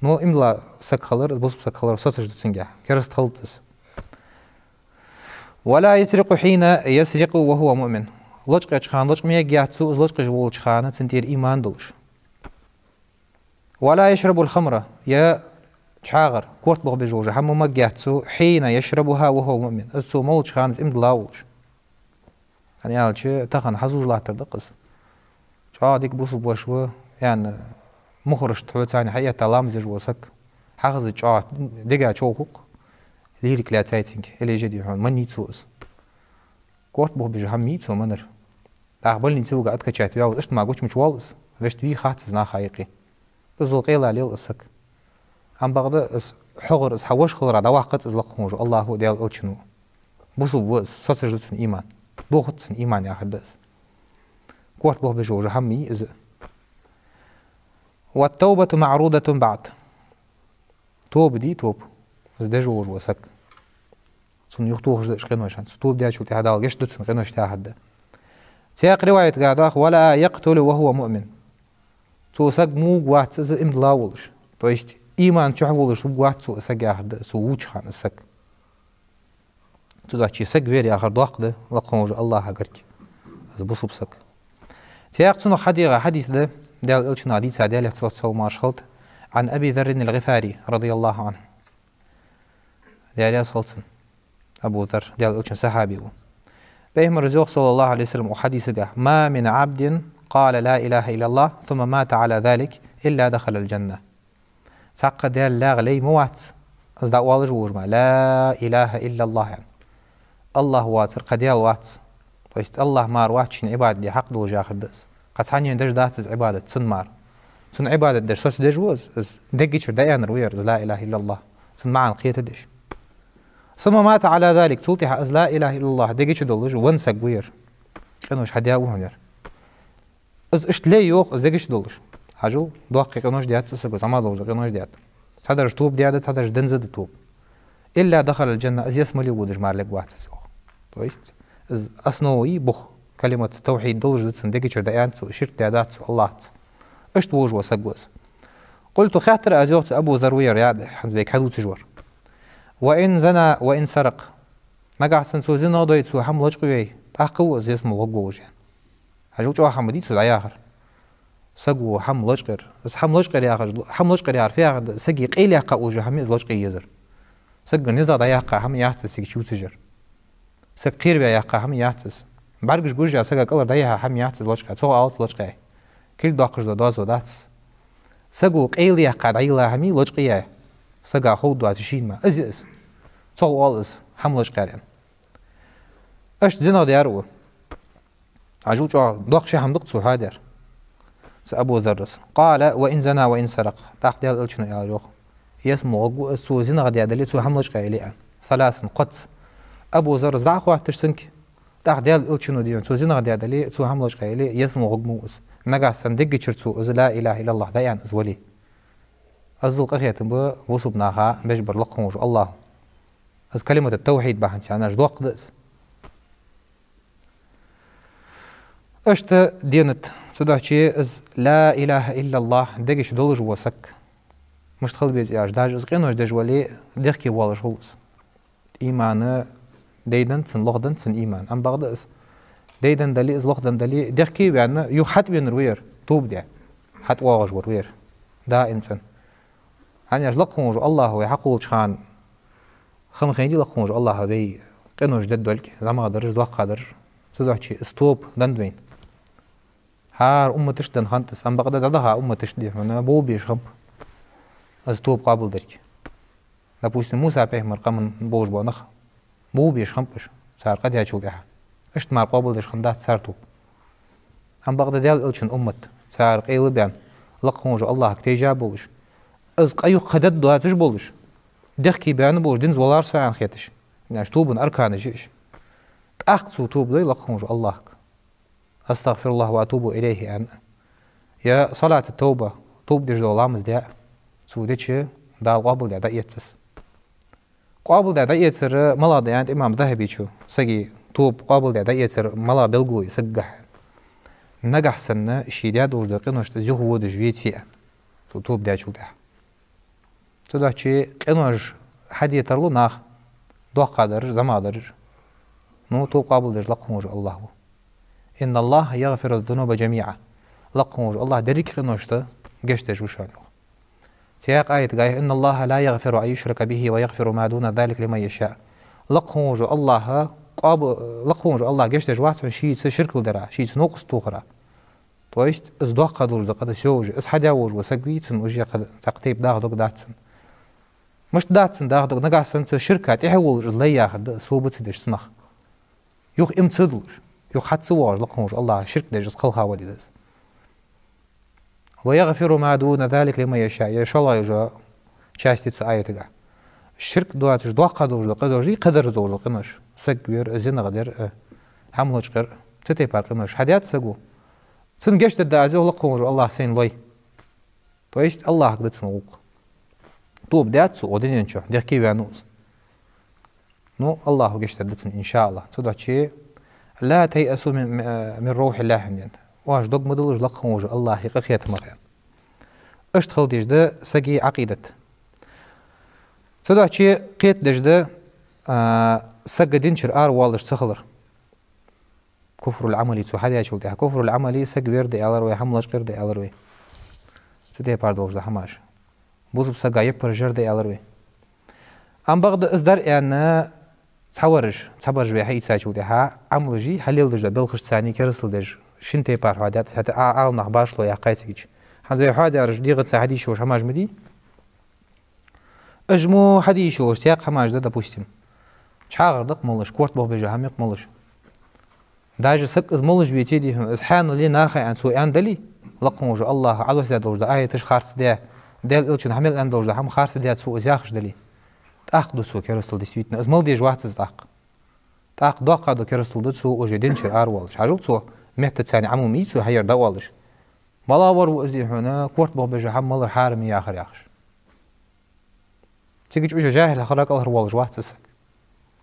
Но иман дилла саг хилар, из бусалба саг хилар соцаш да цунгахь. Кераста хилац из. ولا يسرق حين يسرق وهو مؤمن. Лочкъача хана лочкъа ма ергьяц цо, из лочкъаш волча хана цун тӀера иман долаш. ولا يشرب الخمر, е чхьагӀар, корта бохабеш йола хӀама ма маггьяц цо, حين يشربها وهو مؤمن, из цо молча хана из иман дилла волаш. ХӀана аьлча, тахан хьазуж латтар да-кх из. ЧӀоагӀа дика бусалба воша ва, яьнна, мухӀарашта хьоцани хьаэтта ламаз деш вола саг. Хьахазача чӀоагӀа дега човху-кх, лирика лаьцай цунга, или же дий хьона, ма йий цо из. Корта бохабеш хӀама ма йий цо, манар. ТӀаккха больнице вуга откачать ваьв из, иштта мара гучамча воал из, вешта вий хац из наха юкъе. Иззал къайла лел из саг. Ам бакъда из хьогӀар, из хьа воша хиларах дӀаваккхац из лакха волча Аллахӏо а, Даьла Элчано а. Бусалба ва из, соцаш да цун иман. Дохац цун иман яхар да из. Корта бохабеш йола хӀама ма йий из. والتوبة معروضة بعد. Тоба дий, тоба. Из деш волаш вола саг. Цунна юхатохаш да уж къинош хӀанз. Цо тоба даьчул тӀехьагӀа Дала гешт ду цун, къинош тӀехьа да. Цхьаькха риваятагахь да-кх: ولا يقتل وهو مؤمن. Цу сага ма вувргвац из иман дилла волаш. То есть, иман чу волаш вувргвац цу сага яхар да, цу вувча хана из саг. Цудухьа саг вер яхар доккха да лакха волча Аллахӏа гарга. Из бусалба саг. Цхьаькха цунах хьадийгӀа хьадис да, Даьла Элчанах дийца, Даьлах салот-салам-моаршал хилда, عن أبي ذر الغفاري رضي الله عنه. Даьла раьза хилва цунна. Абу Зарр, Даьла Элчан сахьаби ва. Пайхамара йоах, صلى الله عليه وسلم, укх хьадисагахь: ما من عبد قال لا إله إلا الله ثم مات على ذلك إلا دخل الجنة. Цхьаккха Даьла лаьгӀа лай ма вац, из дӀаоалаш волаш мара, لا إله إلا الله, аьнна. Аллахӏ воацар кхы Даьла вац. То есть Аллахӏ мара вац шийна Ӏибадат де хьакъ долаш яхар да из. Кхы цхьаннена деш дац из Ӏибадат цунна мара. Цунна Ӏибадат деш соцадеш ва из, из дега чура дӀааьннар ва ер, из لا إله إلا الله. Цун маӀан кхетадеш. ثم مات على ذلك, цул тӀехьагӀа из لا إله إلا الله дега чу долаш венна саг ва ер. Къинош хьадаь ва хьона ер. Из иштта лай, йоах, из дега чу долаш. Хьажал, доккхий къинош даьд цу саго, зӀамига долаш да къинош даьд. Цхьадараш тоба даьд, цхьадараш денз да тоба. إلا دخل الجنة, из ялсмале водаш мара лергвац из, йоах. То есть, из основа я, бух, калимат тавхьид долаш да цун дега чура дӀааьннад цо, ширк даьдац цо Аллахӏаца. Иштта волаш вола саг ва из. قلت, хаьттар аз, йоах, цу Абу Зарра, вай ер яда, хӀанз вайга хьадувцаш вар. وإن زنى وإن سرق. Нагахь санна цо зина а дой, цо хӀама лочкъавой, тӀаккха ва из ялсмале гӀоргволаш, аьнна. Хьажал, чӀоагӀа хӀама дий цо дӀаяхар. Саго хӀама лочкъаяр. Из хӀама лочкъаяр яхар, хӀама лочкъаяр яхар фу яхар да, сага къайлаяьккха уллаш хӀама я из лочкъае езар. Сага низагӀа дӀаяьккха хӀама яц из сага чувцаш яр. Саг кхераваь яьккха хӀама яц из. БӀаргаш гуш а сага кӀалхара дӀаяьха хӀама яц из лочкъаяь. Цох оалац лочкъаяьй. Кулг доаккхаш дола доазув дац из. Саго къайлаяьккха дӀайилла хӀама я лочкъаяь. Сага ховргдоацаш шийна мара. Из я из. Цох оал из хӀама лочкъаяр, аьнна. Иштта зинагӀа даьр ва. Хьажал, чӀоагӀа доккха ши хӀама да-кх цо хьадаьр. Цу Абу Зарра. قال: وإن زنى وإن سرق. ТӀаккха Даьла Элчано аьлар, йоах: ялсмале гӀоргва из, цо зинагӀа даь дале, цо хӀама лочкъаяь яле, аьнна. ثلاثا, кхозза. Абу Зарра из дӀахотташ цунга, тӀаккха Даьла Элчано, дий хьона, цо зинагӀа даь дале, цо хӀама лочкъаяь яле, ялсмале гӀоргма ва из. Нагахь санна дега чура цо из لا إله إلا الله дӀааьнна из вале. Иззал къахетам ба бусалба наха беш бар лакха волаш вола Аллахӏо. Из калимат тавхьид бахьан цхьанаш доккха да из. Иштта денад, цудухьа из لا إله إلا الله дега чу долаш вола саг. Мишта хила беза аьлча, даже из къинош деш вале, дехке воалаш хул из. Иман дайденна цун, лохаденна цун иман. Ам бакъда из дайденна дале, из лохаденна дале, дехке а ваьнна, юха хьатӀавенар ва ер, тоба даь. ХьатӀавоагӀаш вар ва ер. Даим цӀена. ХӀана аьлча лакха волаш вола Аллахӏ вай хьакхоллача хана, хам хайна дий лакха волаш вола Аллахӏ вай къинош дергдолга, зӀамагӀдараш, доккхагӀдараш. Цудухьа из тоба деннад вайна. ХӀара умматашта денна хиннад из, ам бакъда дӀадаха умматашта, дий хьона, болх беш хиннаб из тоба къоабалдергдолга. Допустим, Муса пайхамара къаман болаш бола нах болх беш хиннаб уж, цар къа даьчул тӀехьагӀа. Иштта мара къоабалдеш хиннадац цар тоба. Ам бакъда Даьла Элчан уммат, цар къайла а баьнна, лакха волаш вола Аллахӏага тайжа а болаш, из къа юха дергдоацаш а болаш, дехке а баьнна болаш, динца валар со аьнна хеташ. Иштта тобан арканаш я уж. ТӀаккха цо тоба дой лакха волаш вола Аллахӏага. أستغفر الله وأتوب إليه аьнна. Е салат ат-тавба, тоба деш дола ламаз даь, цо дича Дала къоабалдаь дӀаэц из. Къоабалдаь дӀаэцар малагӀа да аьннад имам ЗахӀабичо, сага тоба къоабалдаь дӀаэцар малагӀа белгало я сагагахь. Нагахь санна ше даь долаш дола къиношта из юхаводаш веце а, цо тоба даьчул тӀехьагӀа. Цудухьа къинош хьаде тарлу наха, доккхагӀдараш, зӀамагӀдараш. Ну, тоба къоабалдеш лакха хинна волаш АллахӀ ва. «إن الله يغفر الذنوب جميعا». Лакха хинна волаш АллахӀ деррига къиношта гешт деш ва шоана, йоах. Цхьаькха аятага: «إن الله لا يغفر أن يشرك به ويغفر ما دون ذلك لمن يشاء». Лакха хинна волаш АллахӀ къоаб-, лакха хинна волаш АллахӀ гешт деш вац хьона шийца ширк дар, шийца новкъост тохар. То есть, из доккха долаш да къа да, всё уже. Из хьадаь волаш вола саг вий, цун уже кхы цхьаккха тайпа даха дог дац цун. Мишта дац цун даха дог? Нагахьа санна цо ширка тӀехьа волаш из лай яхар да, из тоба ца деш цунах. Юха иман ца дуллаш, юха хьа ца воагӀаш лакха хинна волаш АллахӀ ширк деш из кхелха вале да из. «ويغفر ما دون ذلك لمن يشاء». Е шоллагӀа йола часть я цу аятага. Ширк доацаш доккха долаш да къа, доацаш да кхыдар долаш да къинош. Саг вер, зина дар, э, хӀама лочкъар, цу тайпара къинош хьадаьд саго. Цунна гешт дергда аз, йоах лакха хинна волаш АллахӀ, сайна лой. То есть АллахӀага да цун гӀулакх. Тоба даьд цо укх дунен чу, дехке ваьннав из. Ну, АллахӀа гешт дергда цунна, иншааллахӀ. Цудухьа: «لا تيأسوا من، من روح الله», аьнна. Оаш дог ма диллалаш лакха хинна волаш АллахӀа къахетамах, аьнна. Иштта хила дезаш да сага Ӏакъидат. Цудухьа кхетадеш да, а, саг дин чура аравоалаш ца хилар. Куфрул Ӏамали цо хьадаьчул тӀехьа. Куфрул Ӏамали саг вер да аьлар вай, хӀама лочкъар да аьлар вай. Цу тайпара долаш да хӀамаш. Бусалба сага яппараш яр да аьлар вай. Амма бакъда из дар аьнна, цхьабараш, цхьабараш вай хьаийцачул тӀехьа, Ӏамалаш хьалеладеш да белхаш царна керастал деш, шин тайпара хьоадаьд, хӀаьта а Ӏаламнах башхало яьккхай цига. ХӀанз вай хьоадаьраш дегӀаца хьадийша йолаш хӀамаш ма дий. Уж мо хьадийша йолаш цхьаькха хӀамаш да, допустим. ЧхьагӀар да-кх молаш, корта бохабеш хӀама я-кх молаш. Даже саг из молаш веце, дий хьона, из хьаьнал я наха аьнна цо аьнна дале, лакха хинна волаш АллахӀа Ӏодоссадаь долаш да аяташ харцдаь, Даьла Элчано хьа мел аьнна долаш да хӀама харцдаь цо из яхаш дале, тӀаккха ду цо керастал, действительно. Из мала дезаш вац из тӀаккха. ТӀаккха доккха ду, керастал ду цо уже дин чура аравоалаш. Хьажал, цо метта царна Ӏамал ма йий цо хьаяр дӀаоалаш. МалагӀвар ва из, дий хьона, корта бохабеш хӀама малар хьарам я яхар яхаш? Цига чу уже жахӀил хилара кӀалхарвоалаш вац из саг.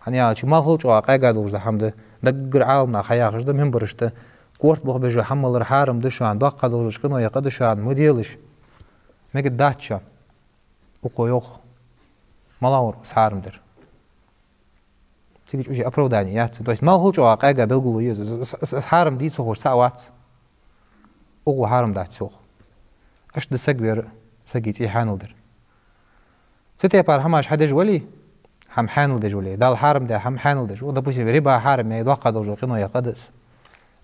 ХӀана аьлча, малхал чӀоагӀа къаьга долаш да хӀама да, даггара Ӏаламнаха хьаяхаш да минбарашта: корта бохабеш хӀама малар хьарам да шоана, доккха долаш къиноех къа да шоана, ма делаш. Мегаргдац шоана. Укхо йоах: малагӀвар ва из хьарам дар? Цига чу уже оправдание яц. То есть малхал чӀоагӀа къаьга белгало я из, из, из, из, из хьарам дий ца ховш цаӀ вац. Укхо хьарам дац йоах. Иштта да саг вер, сага цӀий хьаьнал дар. Цу тайпара хӀамаш хьадеш вале, хӀама хьаьнал деш вале, Дала хьарам даь хӀама хьаьнал деш. Вот, допустим, риба хьарам я, доккха долаш къиноех къа да из.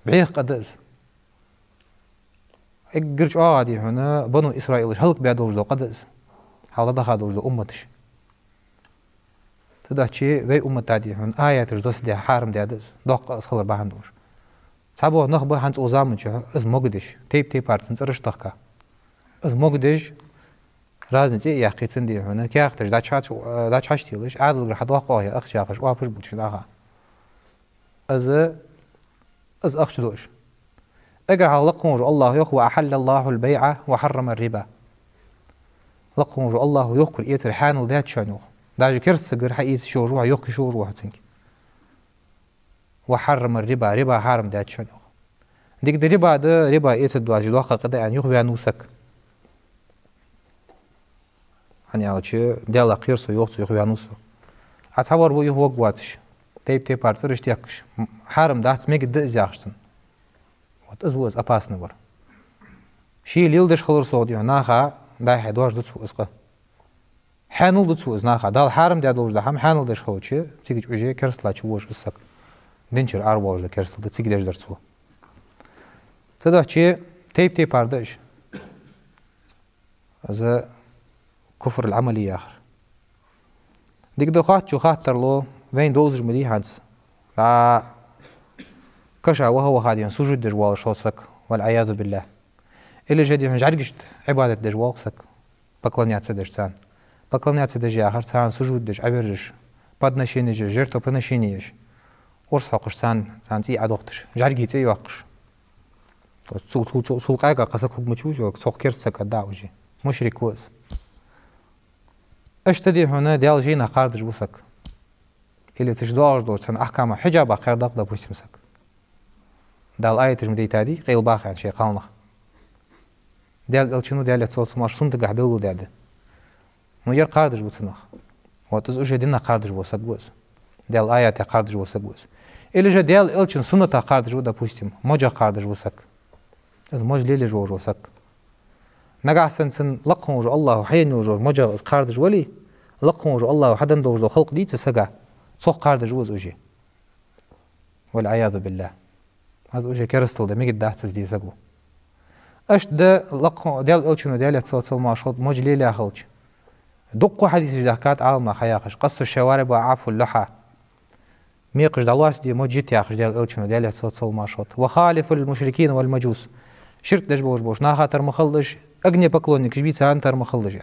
БӀеха къа да из. Эггара чӀоагӀа, дий хьона, бану Исраилаш хӀалакбаь долаш дола къа да из. Хьалха даха долаш дола умматаш. Цудухьа вай уммата, дий хьона, аяташ доссадаь хьарам даьд из, доккха из хилар бахьан долаш. Цхьабола нах ба хӀанз укх заман чухь из могадеш, тайп-тайпара цун цӀераш тахка. Из могадеш, разни цӀи а яьккхе цун, дий хьона, каьхаташ дӀачу-, дӀачухьаш телаш, Ӏаьдалгара хьадоаккх оаха ахча яхаш, оапаш бу цунна аха. Из, из ахча ду уж. Эггара хьалха лакха хинна волаш АллахӀа йоах: «وأحل الله البيع وحرم الربا». Лакха хинна волаш АллахӀа йохкар-эцар хьаьнал даьд шоана, йоах. Даже керста сагагара хьаэца йиш йолаш ва хьо, йохка йиш йолаш ва хьо цунга. «وحرم الربا», риба хьарам даьд шоана, йоах. Дика да, риба да, риба эцаргдоацаш доккха къа да аьнна, юхаваьннав саг. ХӀана аьлча, Даьлах кхер со, йоах цо, юхаваьннав со. А цхьавар ва юхаваргвоацаш, тайп-тайпара цӀераш тохкаш, м-, хьарам дац, мегаргда из яхаш цунна. Вот из ва из опасный вар. Ше леладеш хилар согӀа, дий хьона, наха дӀа-хьа доаржаду цо из къа. Хьаьнал ду цо из наха. Дала хьарам даь долаш дола хӀама хьаьнал деш хилча, цига чу уже керастала чу воаш из саг. Дин чура аравоалаш да, керастал да, цига деш дар цо. Цудухьа тайп-тайпара да уж. Из куфрул Ӏамали яхар. Дика да, хоаттачо хаттар лу, вайна довзаш ма дий хӀанз. ДӀа каша ваха-ваха, дий хьона, сужуд деш воалаш вола саг, والعياذ بالله. Или же, дий хьона, жӀаргашта Ӏибадат деш вола саг, поклоняться деш царна. Поклоняться деш яхар, царна сужуд деш, Ӏовержаш, подношени еш, жертвоприношени еш. Урс хьокхаш царна, царна цӀий Ӏодохийташ, жӀарга цӀи йоаккхаш. Цул, цул, цул, цул къаьга кхы саг хургвац, цох керста саг да уже. Мушрик ва из. Иштта, дий хьона, Даьла жайнах кхардаш ва саг. Или цу чу доагӀаш долча цхьан ахкамах, хьиджабах кхардаш ва, допустим, саг. Дала аяташ ма дайтадий, къайла баха аьнна шоай кхалнах. Даьла Элчано, Даьлера салам-моаршал хилда цунна, суннатагахь белгалдаьд. Ну, ер кхардаш ва цунах. Вот из уже динах кхардаш вола саг ва из. Даьла аятех кхардаш вола саг ва из. Или же Даьла Элчан суннатах кхардаш ва, допустим, мажах кхардаш ва саг. Из маж лелаеш вола саг. Нагахьа санна цунна лакха волча Аллахӏо хьаенна йолча мажах из кхардаш вале, лакха волча Аллахӏо хьаденна долаш дола халкъ дийцача сага, цох кхардаш ва из уже. والعياذ بالله. Из уже керастал да, мегаш дац из де саго. Иштта да лакха Даьла Элчано, Даьлера салот-салам хилда, маж лелаяь хилча. Дукха хьадисаш даьхкад Ӏаламнаха яхаш: قصوا الشوارب وأعفوا اللحى. Мекхаш дӀалоацаде маж йита яхаш Даьла Элчано, Даьлера салот-салам хилда. وخالفوا المشركين والمجوس. Ширк деш болаш болча наха тара ма хилалаш, огнепоклонникаш бий, царна тара ма хилалаш.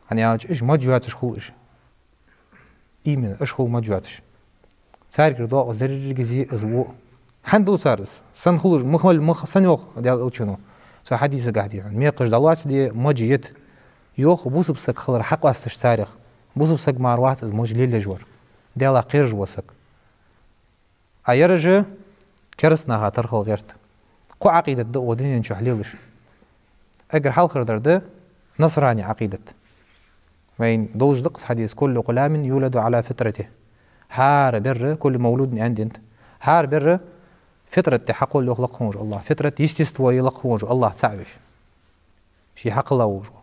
ХӀана аьлча уж маж йоацаш хул уж. Именно, уж хул маж йоацаш. Царгара доагӀа из деррига зе из во. ХӀана ду цар из? Сенна хул уж, мах-, мах-, сенна йоах Даьла Элчано цу хьадисагахь, дий хьона, мекхаш дӀалоацаде маж йита. Йоах, бусалба саг хилар хьакъоасташ царех. Бусалба саг мара вац из маж лелаеш вар. Даьлах кхераш вола саг. А ераш кераста наха тара хила гӀерт. Кхо Ӏакъидат да укх дунен чу лелаш. Эггара хьалхардар да насрани Ӏакъидат. Вайна долаш да-кх из хьадис: كل غلام يولد على فطرته. ХӀара бер, كل مولود аьнна да. ХӀара бер фитрат тӀа хьакхолл йоах лакха волча Аллахӏо. Фитрат — естество я лакха волча Аллахӏа цаӀ веш. Ше хьакхелла волаш ва.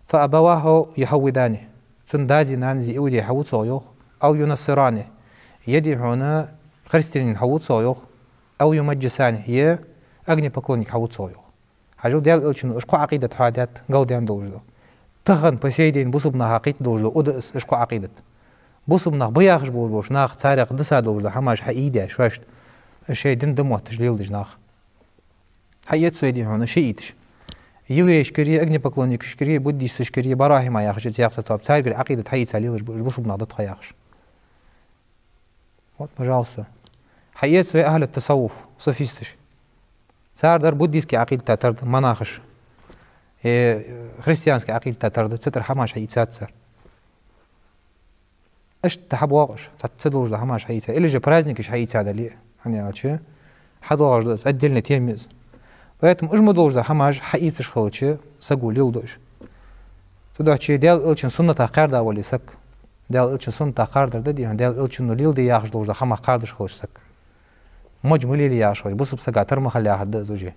فأبواه يهودانه. Цун дази нанази иудей хьаву цох, йоах. أو ينصرانه. Е, дий хьона, христианин хьаву цох, йоах. أو يمجسانه. Е огнепоклонник хьаву цох, йоах. Хьажал, Даьла Элчано уж кхо Ӏакъидат хьоахадаьд, галдаьнна долаш да. Тахан по сей день бусалба наха кхийтта долаш да, у да из, уж кхо Ӏакъидат. Бусалба нах ба яхаш болаш болча наха, царех диса долаш да хӀамаш хьаийдеш, шоашта шоай дин да мотташ леладеш нах. Хьаэца вай, дий хьона, шииташ. Еврейшкара, огнепоклонникашкара, буддисташкара, барахӀима яхаш цхьа тоаба, царгара Ӏакъидат хьаийца лелаш бу-, бусалба нах да тхо яхаш. Вот, пожалуйста. Хьаэца вай ахӀлу тасаввуф, суфисташ. Цар дар буддистски Ӏакъидата тара да, монахаш. Э, христиански Ӏакъидата тара да, цу тӀара хӀамаш хьаийцад цар. Иштта хьабоагӀаш, цхьацца долаш да хӀамаш хьаийца. Или же праздникаш хьаийца дале, хӀана аьлча, хьадоагӀаш да из, отдельная тема я из. Поэтому уж ма долаш да хӀамаш хьаийцаш хилча, саго леладу уж. Цудухьа Даьла Элчан суннатах кхаьрда вале саг. Даьла Элчан суннатах кхардар да, дий хьона, Даьла Элчано леладе яхаш долаш да хӀамах кхардаш хилча саг. Маж ма лелае яхаш хилча, бусалба сага тара ма хила яхар да из уже.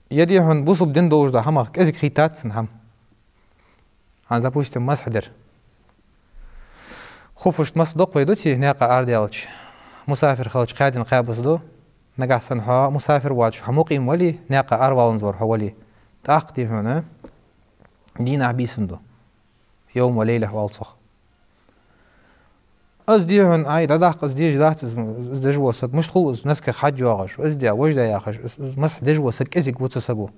Е, дий хьона, бусалба дин долаш да хӀамах кӀезига хийттад цунна хӀама. ХӀанз, допустим, масхь дар. Хуффашта масхь ду-кх вай, дий, наькъа арадаьлча. Мусафир хилча кхаь ден кхаь бус ду. Нагахьа санна хьо мусафир воацаш, хьо мукъим вале, наькъа араваланза вар хьо вале, тӀаккха, дий хьона, дийнахьа, бийсанна ду. Йовм ва лайлахь оал цох. Из, дий хьона, ай, дӀадаккха, из дезаш дац, из, из деш вола саг, мишта хул из, носках хьаж йоагӀаш, из де, вож де яхаш, из, из масхь деш вола саг кӀезига ва цу саго.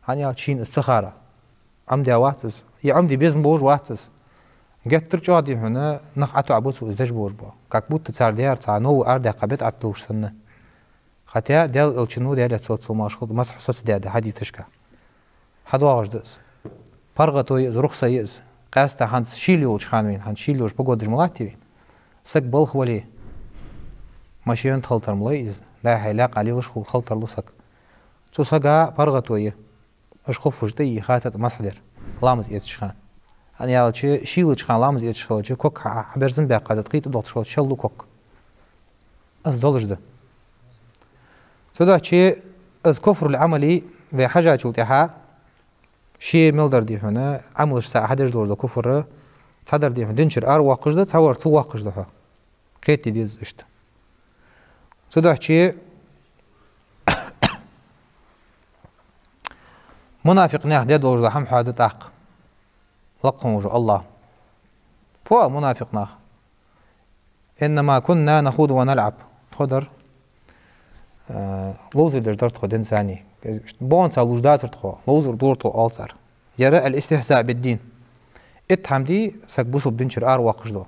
ХӀана аьлча шийна из ца хар. Ӏомадаь вац из, е Ӏомаде безам болаш вац из. Геттара чӀоагӀа, дий хьона, нах ӀотоӀабу цо из деш болаш бола. Как будто цар даьр цхьа новый арадаьккха бидӀат долаш санна. Хотя Даьла Элчано, Даьлера салот-салам хилда, масхь соцадаьд хьадисашка. ХьадоагӀаш да из. ПаргӀато я из, рухса я из. Къаьстта хӀанз шийла йолча хана вайна, хӀанз шийла йолаш погодаш ма латтий вайна. Саг балха вале, машен тӀа хила тара ма лой из. Дайхьа лаьккха лелаш хул, хила тарлу саг. Цу сага паргӀато я. Уж хуффаш тӀа а йийха, цу тӀа масхь дар. Ламаз эцача хана. ХӀана аьлча, шийлача хана ламаз эцаш хилча, ког хьа-, хьаберзам баьккха, цу тӀа кхийтта дохташ хилча, шеллу ког. Из долаш да. Цудухьа из куфрул Ӏамали вай хьажачул тӀехьа, ше мел дар, дий хьона, Ӏамалаш цхьа хьадеш долаш да куфр, цхьадар, дий хьона, динчура аравоаккхаш да, цхьавар цавоаккхаш да хьо. Кхетаде деза иштта. Цудухьа мунафикъ наьха де долаш да хӀама хьоахаду тӀаккха. Лакха волча Аллахӏо. Фу мунафикъ нах? إنما كنا نخوض ونلعب. Тхо дар, э, ловзар деш дар тхо динца. Бонца луш дацар тхо, ловзар дора тхо, оал цар. Ер الاستهزاء بالدين. Итт хӀама да саг бусалба динчура аравоаккхаш дола.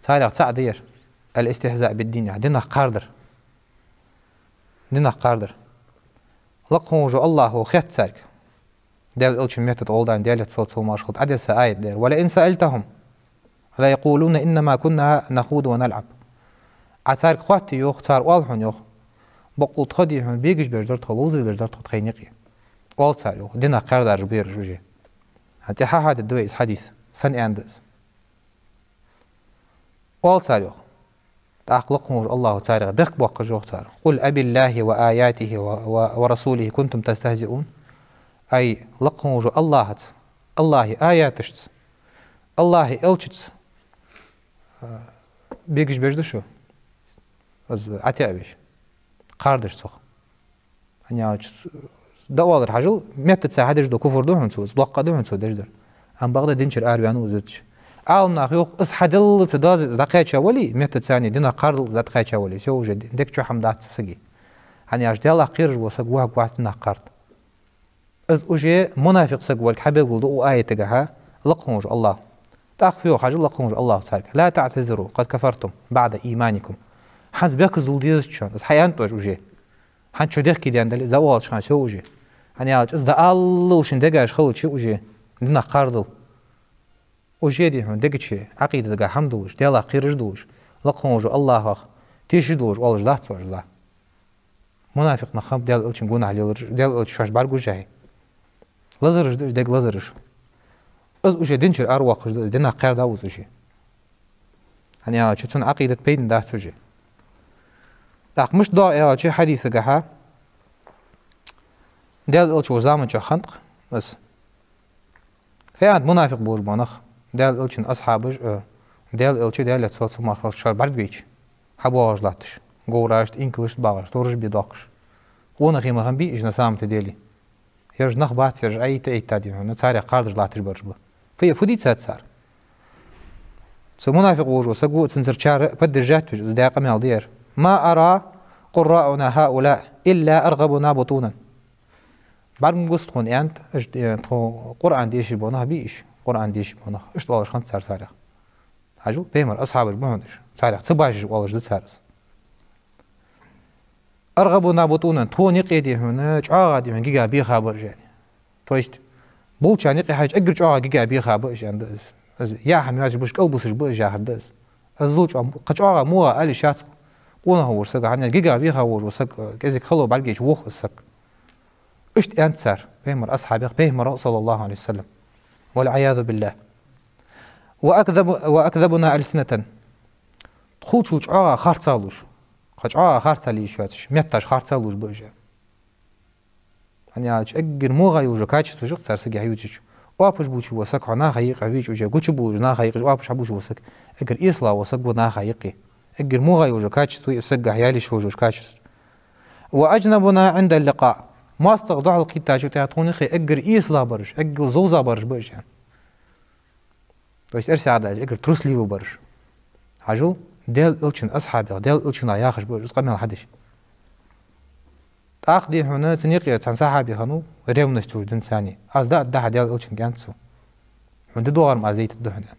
Царех цаӀ да ер. الاستهزاء بالدين, яхь, динах кхардар. Динах кхардар. Лакха волча Аллахӏо хет царга. Даьла Элчан метта тӀа гӀолла, Даьлера салот-салам хилда, Ӏодесса аят да ер: ولئن سألتهم ليقولن إنما كنا نخوض ونلعب. Ӏа царга хоатте, йоах, цар оал хьона, йоах: бакъул тхо, дий хьона, бегаш беш дар тхо, ловзар деш дар тхо тхоай юкъе. Оал цар, йоах, динах кхаьрдараш ба ераш уже. ХӀанз тӀехьа хьадергда вай из хьадис, сенна аьннад из. Оал цар, йоах: ТӀаккха лакха хинна волча АллахӀа царех бехк боаккхаш йоах цар: «قل أبالله وآياته و، و، ورسوله كنتم تستهزئون». Ай, лакха хинна волча АллахӀаца, АллахӀа аяташца, АллахӀа элчаца, а, бегаш беш да шо? Из Ӏатеа веш. Кхардаш цох. ХӀана аьлча, дӀаоалар хьажал, меттаца хьадеш да куфр да хьона цо, из доккха да хьона цо деш дар. Амма бакъда динчура араваьннав из. Ӏаламнаха йоах, из хьаделлалца даза дӀакхаьча вале, меттаца динах кхардалца дӀакхаьча вале, всё, уже дег чу хӀама дац сага. ХӀана аьлча, Даьлах кхераш вола саг вохаргвац динах кхарда. Из уже мунафикъ саг волга хьабелгалду укх аятагахьа, лакха хинна волча АллахӀа. ТӀаккха фу йоах хьажал лакха хинна волча АллахӀа царга: «لا تعتذروا قد كفرتم بعد إيمانكم». ХӀанз бехказло дезац шоана, из хьааьннад оаш уже. ХӀанз шо дехке даьнна дале, из оалача хана всё уже. ХӀана аьлча, из дӀааллал шун дегаш хилча уже, динах кхардал. Уже, дий хьона, дег чу Ӏакъидатагахьа хӀама долаш, Даьлах кхераш долаш, лакха хинна волча АллахӀах тешаш долаш оалаш дац оаш из. Мунафикъ нах хиннаб Даьла элчан гонахьа лелараш, Даьла элча шоаш бӀаргагуш хилча. Лазараш да уж, дег лазараш. Из уже динчура аравоаккхаш да, из динах кхаьрдав из уже. ХӀана аьлча, цун Ӏакъидат пайдана дац уже. ТӀаккха мишта доагӀа аьлча, хьадисагахьа, Даьла элча волча заман чухь хиннад-кх из. Фу аьннад мунафикъ болаш бола нах, Даьла элчан асхьабаш а, Даьла элча, Даьлаца салам-моаршал хилда цунна, шоаш бӀаргавайча, хьабоагӀаш латташ, говрашта, инкалашта багӀаш, тораш бе доахкаш. Къонахий ма хиннабий уж на самом-то деле. Ераш нах бац, ераш Ӏайта-Ӏайта, дий хьона, царех кхардаш латташ бараш ба. Фу, фу дийцад цар? Цу мунафикъ волаш вола саг ва, цунцара чар поддержать веш, из даь къамаьл да ер: «ما أرى قراءنا هؤلاء إلا أرغبنا بطونا». БӀарга ма гуз тхона, аьннад, уж, э, тхо Къуръан дешаш бола нах бий уж, Къуръан дешаш бола нах. Иштта оалаш хиннад цар царех. Хьажал, пайхамара асхьабаш ба хьона уж, царех ца башаш оалаш да цар из. «أرغبنا بطونا», тхона юкъе, дий хьона, чӀоагӀа, дий хьона, гига беха ба уж, аьнна. То есть, болчарна юкъе хьежача, эггара чӀоагӀа гига беха ба уж, аьнна да из. Из яа хӀама йоацаш ба уж, кӀалбусаш ба уж яхар да из. Из зул чӀоагӀа, кхы чӀоагӀа муха ала йиш яц-кх къонахчо волча сага, хӀана аьлча гига беха волаш вола саг, э, кӀезига хало бӀаргайча вох из саг. Иштта аьннад цар пайхамара асхьабех пайхамара, صلى الله عليه وسلم. والعياذ بالله. «وأكذب، وأكذبنا ألسنة». Тхулчул чӀоагӀа харцахьа лувш. Кхы чӀоагӀа харцахьа ле йиш йоацаш, метташ харцахьа лувш ба уж. ХӀана аьлча, эггара муха йола качество я-кх цар сага хьаювцаш. Оапаш бувцаш вола саг хьо наха юкъе вийча уже, гучабувлаш наха юкъе, оапаш хьабувцаш вола саг, эггара эсалагӀа вола саг ва наха юкъе. Эггара муха йола качество я из сагагахьа яла йиш йолаш качество. «وأجنبنا عند اللقاء». МоастагӀа духьалкхийттачул тӀехьагӀа тхона юкъе эггара эсалагӀа бараш, эггара зовзагӀа бараш ба уж, аьнна. То есть, эрсий аьлча, эггара трусливый бараш. Хьажал, Даьла элчан асхьабех, Даьла элчангахьа яхаш ба уж из къамаьл хьадеш. ТӀаккха, дий хьона, цун юкъе цхьан сахьаби хиннав, ревность йолаш динца цхьана. Аз дӀа а дахьа Даьла элчанга, аьннад цо. Хьона ди доагӀар-м аз дайтаргда хьона, аьнна.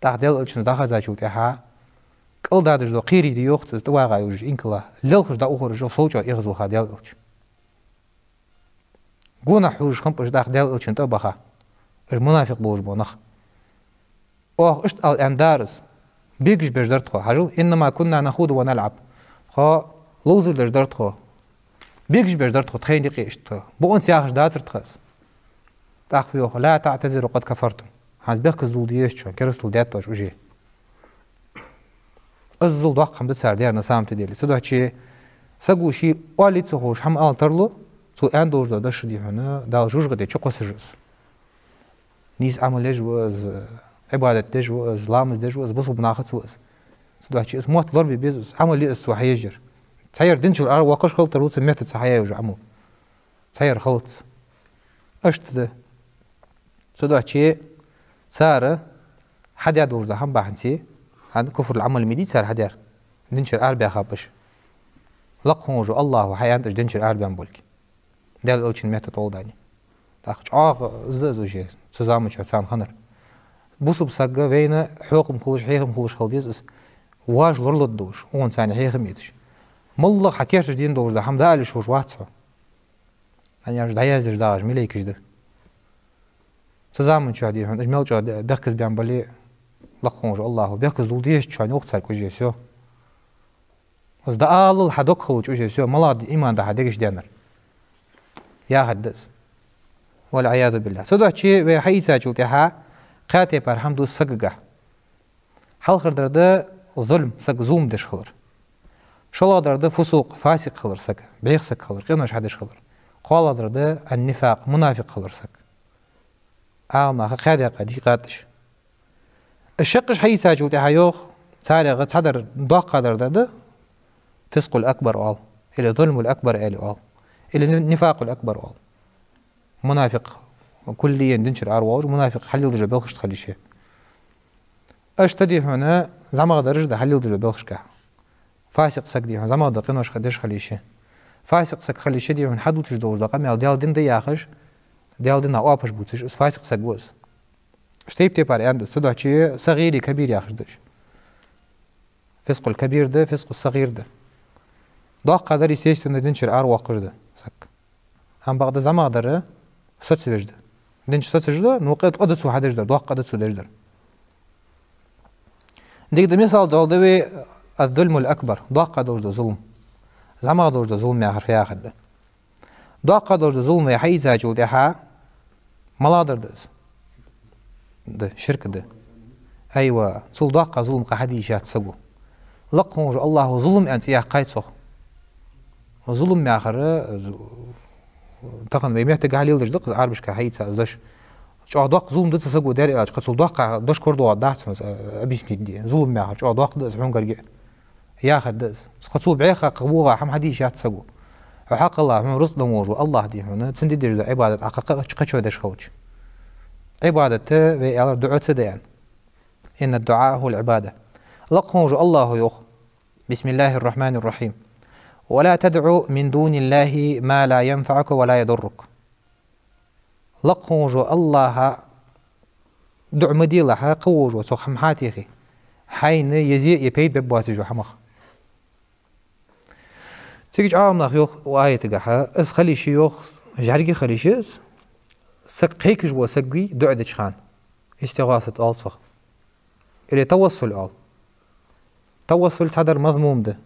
ТӀаккха Даьла элчанца дӀахезачул тӀехьагӀа, кӀал дадаш дола кхерий да йоах цо из тӀавагӀа йолча инкала, лелхаш дӀаухар уж йоах, сов чӀоагӀа эгӀазваха Даьла элча. Гонахьа хьожаш хиннаб уж тӀаккха Даьла элчанна тӀа а баха, уж мунафикъ болаш бола нах. Оаха иштта ала аьннадар из: бегаш беш дар тхо, хьажал, «إنما كنا نخوض ونلعب». Тхо ловзар деш дар тхо. Бегаш беш дар тхо тхайна юкъе иштта. Бокъонца яхаш дацар тха из. ТӀаккха фу йоах: «لا تعتذروا قد كفرتم». ХӀанз бехказло де езац шоана, керастал даьд оаш уже. Иззал доккха хӀама да цар даьр на самом-то деле. Цудухьа саго ше оалий ца ховш хӀама ала тарлу, цо аьнна долаш дола дош, дий хьона, Дала жожагӀате чукхоссаш из. Нийса Ӏамал еш ва из, Ӏибадат деш ва из, ламаз деш ва из, бусалба нахаца ва из. Цудухьа из мотт лорабе беза из, Ӏамал я из цо хьаеш яр. Цхьайолча динчура аравоаккхаш хила тарлу цун меттаца хьаяь йола Ӏамал. Цхьайолча халаца. Иштта да. Цудухьа цар хьадаь долаш дола хӀама бахьанца, хӀана, куфрал Ӏамал ма дий цар хьадаьр, динчура арабаьхаб уж. Лакха хинна волча АллахӀа хьааьннад уж динчура арабаьнна болга. Даьла элчан метта тӀолдани. ТӀаккха чӀоагӀа из да из уже, цу заман чухь царна хиннар. Бусалба саг вайна хьехам хулаш, хьехам хулаш хила деза из. Вож лоралургдолаш, укханца хьехам эцаш. МаллагӀа хьа керташ дийна долаш да хӀама дӀаала йиш йолаш вац хьо. ХӀана аьлча, дӀаяздеш дагӀаш малейкаш да. Цу заман чухь, дий хьона, уж мел чӀоагӀа бехказбаьнна бале, лакха хинна волча АллахӀа бехказло де езац шоана, йоах царга, уже всё. Из дӀааллал хьа дог хилча, уже всё, малагӀа иман да хьа дегаш даьннар. Яхар да из. والعياذ بالله. Цудухьа вай хьаийцачул тӀехьагӀа кхаь тайпара хӀама да из сагагахьа. Хьалхардар да Зулм, саг зулм деш хилар. ШоллагӀдар да фусукъ, фасикъ хилар саг, бӀеха саг хилар, къинош хьадеш хилар. КхоалагӀдар да ан-нифакъ, мунафикъ хилар саг. Ӏаламнаха кхаь даькъа дийкъад уж. Уж шаккхе хьаийцачул тӀехьагӀа йоах, царех цхьадар, доккхагӀдар да, да фискъул акбар оал, или зулмул акбар аьле оал, или ни-, нифакъул акбар оал. Мунафикъ, куллиян дин чура аравоалаш, мунафикъ хьалелдеш дола белхаш хила йиш я. Иштта, дий хьона, зӀамагӀдараш да хьалелдеш дола белхашка. Фасикъ саг, дий хьона, зӀамагӀа дола къинош хьадеш хила йиш я. Фасикъ саг хила йиш я, дий хьона, хьадувцаш долаш дола къамаьл Даьла дина да яхаш, Даьла дина оапаш бувцаш, из фасикъ саг ва из. Уж тайп-тайпара аьннад, цудухьа сагӀир, кабир яхаш да уж. Фискъул кабир да, фискъул сагӀир да. ДоккхагӀдар, естественно, дин чура аравоаккхаш да саг. Амма бакъда зӀамагӀдар соцавеш да. Дин чу соцавеш да, ну, къа-, къа да цо хьадеш дар, доккха къа да цо деш дар. Дика да мисал доаладу вай аз-зулмул акбар, доккха долаш дола зулм. ЗӀамагӀа долаш дола зулм яхар фу яхар да. Доккха долаш дола зулм вай хьаийцачул тӀехьагӀа малагӀдар да из? Да, ширк да. Айва, цул доккха зулм кхы хьаде йиш яц саго. Лакха волча АллахӀа зулм аьнна цӀи яьккхай цох. Зулм яхар, з-, тахан вай меттага хьалелдеш да-кх из, Ӏарбашка хьаийца из дош. ЧӀоагӀа доккха зулм да цу саго даьр аьлча, кхы цул доккха дош корадоагӀаргдац хьона, э, объяснить де. Зулм яхар чӀоагӀа доккха да из хьона гарга. Яхар да из. Кхы цул бӀеха, кхы вогӀа хӀама хьаде йиш яц саго. Хьо хьакъ ала, хьона рузкъ денна волаш вола АллахӀ, дий хьона, цунна де дезаш дола Ӏибадат Ӏа кхы, кхы, кхычо деш хилча. Ӏибадат, вай аьлар, дуӀа ца да аьнна. إن الدعاء هو العبادة. Лакха волча АллахӀа йоах: بسم الله الرحمن الرحيم. ولا تدع من دون الله ما لا ينفعك ولا يضرك. Лакха волча АллахӀа дуӀа ма делахь, кхы волаш вола цох хӀама хьатӀахьа, хьайна е зе, е пайда бергбоацаш йола хӀамах. Цигача Ӏаламнаха йоах укх аятагахьа, из хила йиш я йоах, жӀарга хила йиш я из, саг кхайкаш вола саг вий дуӀа деча хана. ИстигӀасат оал цох. Или тавассуль оал. Тавассуль цхьадар мазмум да.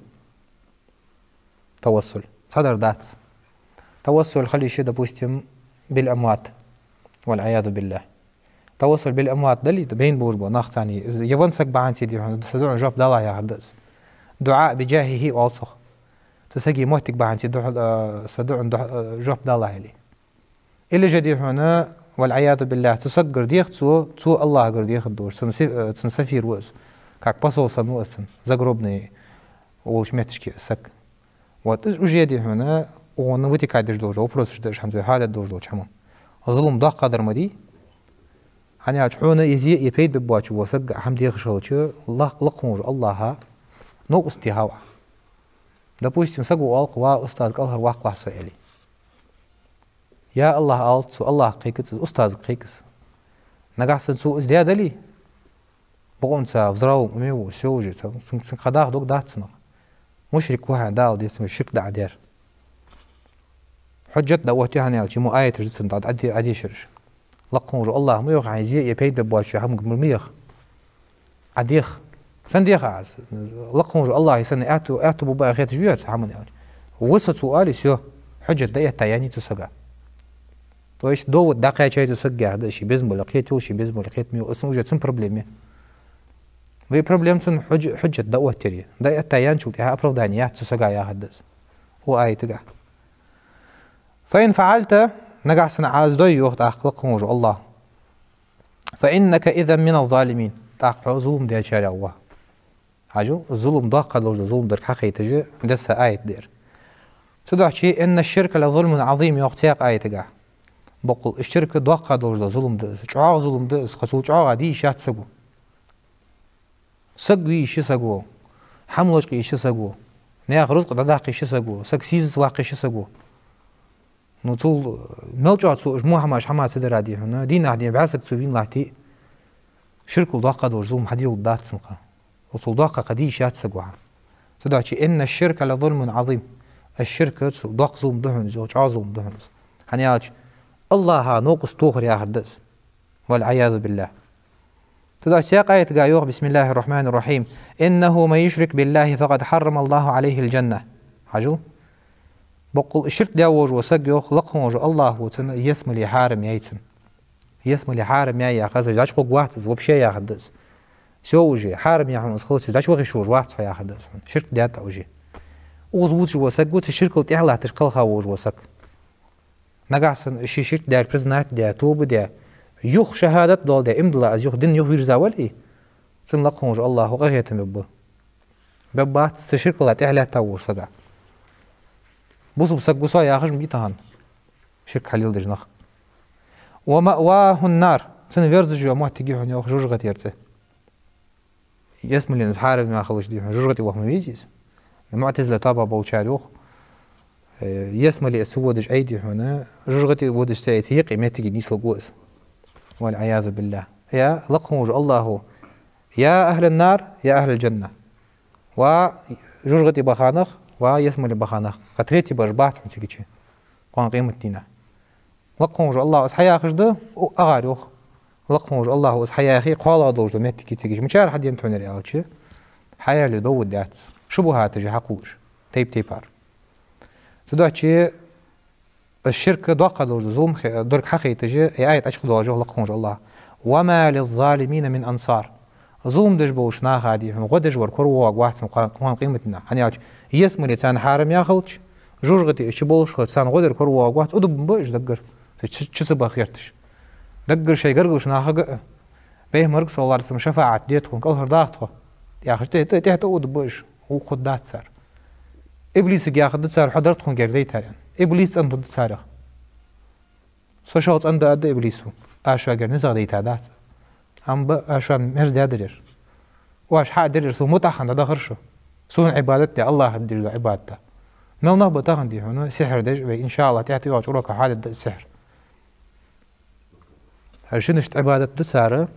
Тавассуль. Цхьадар дац. Тавассуль хила йиш я, допустим, биль-амват. Валь-Ӏиязу биллахӀ. Тавассуль биль-амват дале, байна болаш бола нах, царна, е венна саг бахьанца, дий хьона, са дуӀан жоп далахь яхар да из. ДуӀа би-жахӀихӀи оал цох. Цу сага моттиг бахьанца дуӀа, а, са дуӀан дуӀа, а, жоп далахь аьле. Или же, дий хьона, валь-Ӏиязу биллахӀ, цу сагагара дех цо, цо АллахӀагара дехар долаш, цун си-, э, цун сафир ва из, как посол санна ва из цун, загробный волча метташка из саг. Вот, из уже, дий хьона, укхунна вытекать деш долаш дола вопросаш да уж, хӀанз вай хьадеш долаш долча хӀаман. Зулм доккхагӀдар ма дий. ХӀана аьлча хьона е зе, е пайда бергбоацаш вола саг хӀама дехаш хилча, лакх-, лакха волча АллахӀа новкъост техав Ӏа. Допустим, саго оал-кх: «Ва устаз, кӀалхарваккхалахь со», — аьле. «Я АллахӀ», — оал цо, АллахӀага кхайкац из, устазага кхайк из. Нагахьа санна цо из даь дале, бокъонца в здравом уме ва, всё уже, цун, цун, цун кхы даха дог дац цунах. Мушрик ва хьона, Дала деза цунга ширк дӀа а даьр. Хьужжат дӀаоттаю, хӀана аьлча, мо аяташ да цунна дӀа-, дӀа-, дӀадешараш. Лакха волча АллахӀа ма йоах, хьайна е зе, е пайда бергбоацаш хӀама ма деха. Ӏа дех. Сенна дех Ӏа из? Лакха волча АллахӀа санна аьттув, аьттув ба баьнна хеташ вий Ӏа цу хӀаман аьлча? Ва со цо оале, всё, хьужжат дӀаэттай яьннай цу сага. То есть довод дӀакхаьчай цу сага яхар да из, ше безам боле кхетайоал, ше безам боле кхетамайоал, из уже цун проблема я. Вай проблема цун хьуж-, хьужжат дӀаоттаяр я. ДӀаэттай яьнначул тӀехьагӀа оправдание яц цу сага яхар да из укх аятагахьа. «فإن فعلت», нагахьа санна Ӏа из дой, йоах тӀаккха лакха волча АллахӀа, «فإنك إذا من الظالمين», тӀаккха хьо зулам дечарех ва. Хьажал, зулам доккха долаш дола зулам дар хьахайташ десса аят да ер. Цудухьа «إن الشرك لظلم عظيم» йоах цхьаькха аятагахьа. Боккъал ширк доккха долаш дола зулам да из, чӀоагӀа зулам да из, кхы цул чӀоагӀа де йиш яц саго. Саг ве йиш я саго, хӀама лочкъаре йиш я саго, наьха рузкъа дӀадаккха йиш я саго, саг сийсаз ваккха йиш я саго. Ну, цул мел чӀоагӀа цо уж мо хӀамаш хӀама ца дара, дий хьона, дийнахьа дийнахьа бӀаь саг цо вийна латте а, ширкал доккха долаш зулам хьаделларгдац цунна кхы. Цул доккха кхы де йиш яц саго хӀама. Цудухьа «إن الشرك لظلم عظيم». Аш ширк цул доккха зулам да хьона из, чӀоагӀа зулам да хьона из. ХӀана аьлча АллахӀа новкъост тохар яхар да из. Валь-Ӏиязу биллахӀ. Цудухьа цхьаькха аятагахьа йоах: «بسم الله الرحمن الرحيم. إنه من يشرك بالله فقد حرم الله عليه الجنة». Хьажал. Боккъал ширк даь волаш вола саг, йоах, лакха волча АллахӀа цунна ялсмале хьарам яьй цунна. Ялсмале хьарам яьй яхар, из жӀача гӀоргвац из, вообще яхар да из. Всё уже, хьарам яхар из хилча, дӀачувахийташ вац хьо яхар да из хьона. Ширк даьд Ӏа уже. Укхаза вувцаш вола саг ва, цу ширкал тӀехьа латташ кхелха волаш вола саг. Нагахь санна ший ширк даьр признать даь, тоба даь, юха шахӀадат доаладаь, иман дилла из юха дина юхавийрза вале, цунна лакха волча Аллахӏо къахетам бергба. Бергбац цу ширкал тӀехьа латта волча сага. Бусалба саг ва со яхаш ма дий тахан ширк хьалеладеш нах. «ومأواه النار», цунна верзаш йола моттиг я хьона йоах жожагӀатера цӀи. Ялсмален из хьарам яхалаш дий хьона, жожагӀате ваха ма везий из. МуӀтазила тоабах болчар йоах, э, ялсмале из ца водаш Ӏайха дий хьона, жожагӀате водаш ца Ӏайха, цу юкъе моттиге нийслургва из. والعياذ بالله. Я, лакха волча Аллахӏо: «يا أهل النار، يا أهل الجنة». Ва жожагӀате баха нах, ва ялсмале баха нах. Кхы третий бараш бац хьона цига чу кхоана къематдийнахьа. Лакха волча Аллахӏо из хьаяхаш да, у, агӀар йоах. Лакха волча Аллахӏо из хьаяхе, кхоалагӀа долаш да моттиг цига чу. Мичара хьадена тхона ер аьлча, хьаяьле довод дац. ШубухӀаташ я хьакхувлаш, тайп-тайпара. Цудухьа из ширк доккха долаш да зулам хе-, дерг хьахайташ, из аят Ӏочукхоачаш йоах лакха волча Аллахӏо: «وما للظالمين من أنصار». Зулам деш болча наха дий хьона гӀо деш вар коравоагӀаргвац кхоана, кхоана къематдийнахьа. ХӀана аьлча ялсмале царна хьарам яхалча, жожагӀате уж чу болаш хилча, царна гӀо дер коравоагӀаргвац, удубан ба уж даггара, цу чу, чу ца баха гӀерташ. Даггара шоай гаргарча нахага а: «Пайхамарга, саллаллахӀу Ӏалайхӏи ва саллам, шафаӀат де тхона, кӀалхардаккха тхо», яхаш, тӀе-, тӀе-, тӀехьа тӀа удубан ба уж, гӀулакх хургдац цар. Иблисага яхаргда цар: «Хьо дар тхона герга дайтар», аьнна. Иблис цӀенду да царех. Со шух цӀенда, аргда Иблисо, аз шугара низагӀа дайтадац. Амма ба, аз шоана мерза даьдар ер. Оаш хьа а дир ер, сона мутӀахьа хинна дӀадахар шу. Сона Ӏибадат де, Аллахӏа дир Ӏибадат. Мел нах ба тахан дий хьона сихьр деш, вай, иншааллахӀ, тӀехьа тӀайоагӀача урока хьадергда сихьр. Хьа шинашта Ӏибадат ду цар,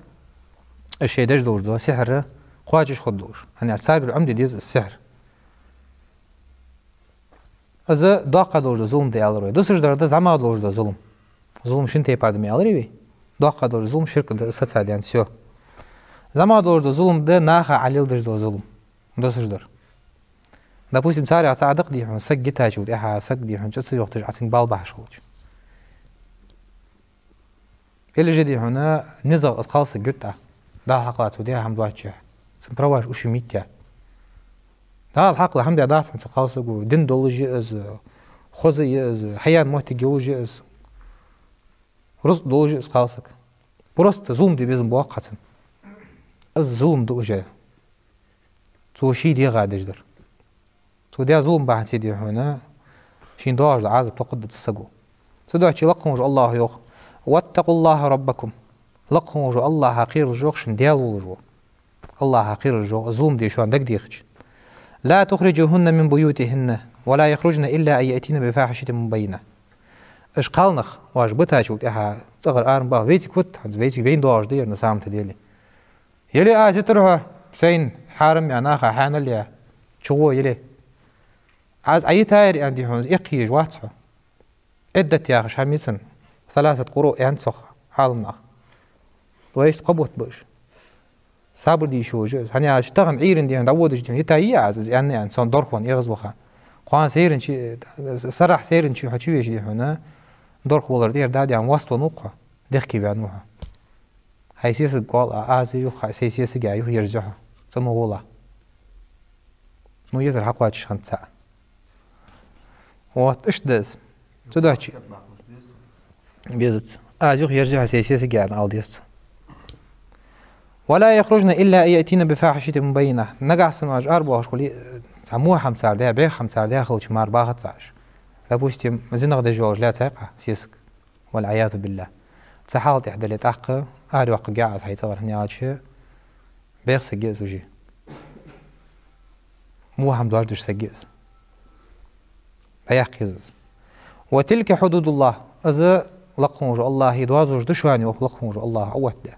шоай деш долаш дола сихьр кхоачаш хургдолаш. ХӀана аьлча царгара Ӏомаде деза из сихьр. Из доккха долаш да зулам да аьлар вай. Дусаш дар да зӀамига долаш да зулам. Зулам шин тайпара да ма аьларий вай. Доккха долаш зулам ширк да, сацаден, всё. ЗӀамига долаш да зулам да наха Ӏа леладеш дола зулам. Дусаш дар. Допустим, царех цаӀ да-кх дий хьона, саг йитачул тӀехьа, саг дий хьона чӀоагӀа ца йохийташ Ӏа цунга бала бахьаш хилча. Или же дий хьона низагӀа из кхалсаг йита Ӏа, Далла хьакъ лаца, цо даь хӀама доацача, цун праваш ушим йита. Далла хьакъ ла хӀама даь дац хьона цу кхалсаго, дин долаш я из, хоза я из, хьаяьнна моттиг йолаш я из, рузкъа долаш я из кхалсаг. Просто зулам де безам боагӀа-кх цунна. Из зулам да уже. Цо ший дегӀа деш дар. Цо даь зулам бахьанца дий хьона шийна доагӀаш дола Ӏазап тохаргда цу саго. Цудухьа лакха волча Аллахӏо йоах: «واتقوا الله ربكم». Лакха волча Аллахӏах кхералаш йоах шун Даьла волаш вола. Аллахӏах кхералаш йоах, зулам де шоана дагадехача. «لا تخرجوهن من بيوتهن ولا يخرجن إلا أن يأتين بفاحشة مبينة». Уж кхалнах оаш битачул тӀехьа цӀагӀара ара ма баха, вайцига фуд хӀанз, вайцига вайна доагӀаш да ер на самом-то деле. Яле аз йитар хьо, сайна хьарам я, наха хьанал я, чугӀо яле. Аз Ӏа йитаяр аьнна дий хьона, эккхаеш вац хьо. Ӏиддат яхаш хӀама я цун, саласат къуруъ аьннад цох Ӏаламнаха. То есть кхо бутт ба уж. Сабар де йиш йолаш я из. ХӀана аьлча тахан Ӏуйрийна дий хьона дӀаводаш дий хьона, йитай аз из аьнна, аьнна, сона дорх венна эгӀазваха. Кхоана сайранча, сарахьа сайранча хьо чувеча дий хьона, дорх валар тӀера да дий хьона, васт венна ва-кх хьо, дехке ваьнна ва хьо. Хьай сесага оал Ӏа, аз юха, сай сесага а юха ерзаю хьо, цӀа ма гӀолахь. Ну, езар хьакхоачаш хиннад цаӀ. Вот, иштта да из. Цудухьа безац. Аз юха ерзаю хьо сай сесага а аьнна ала деза цо. «ولا يخرجن إلا أن يأتين بفاحشة مبينة». Нагахь санна оаш арабоахаш хуле, цхьа во хӀама цар даь, бӀеха хӀама цар даь хилча мара бахац оаш. Допустим, зинах деш йолаш лаьцай-кх Ӏа сесаг. والعياذ بالله. Цу хьала тӀа дале, тӀаккха арайоаккхаргья Ӏа из хьай цӀагӀара, хӀана аьлча бӀеха саг я из уже. Во хӀама доаржадеш саг я из. ДӀаяккха еза из. «وتلك حدود الله». Из лакха волча Аллахӏа доазув да шоана, йоах лакха волча Аллахӏо, Ӏооттадаь.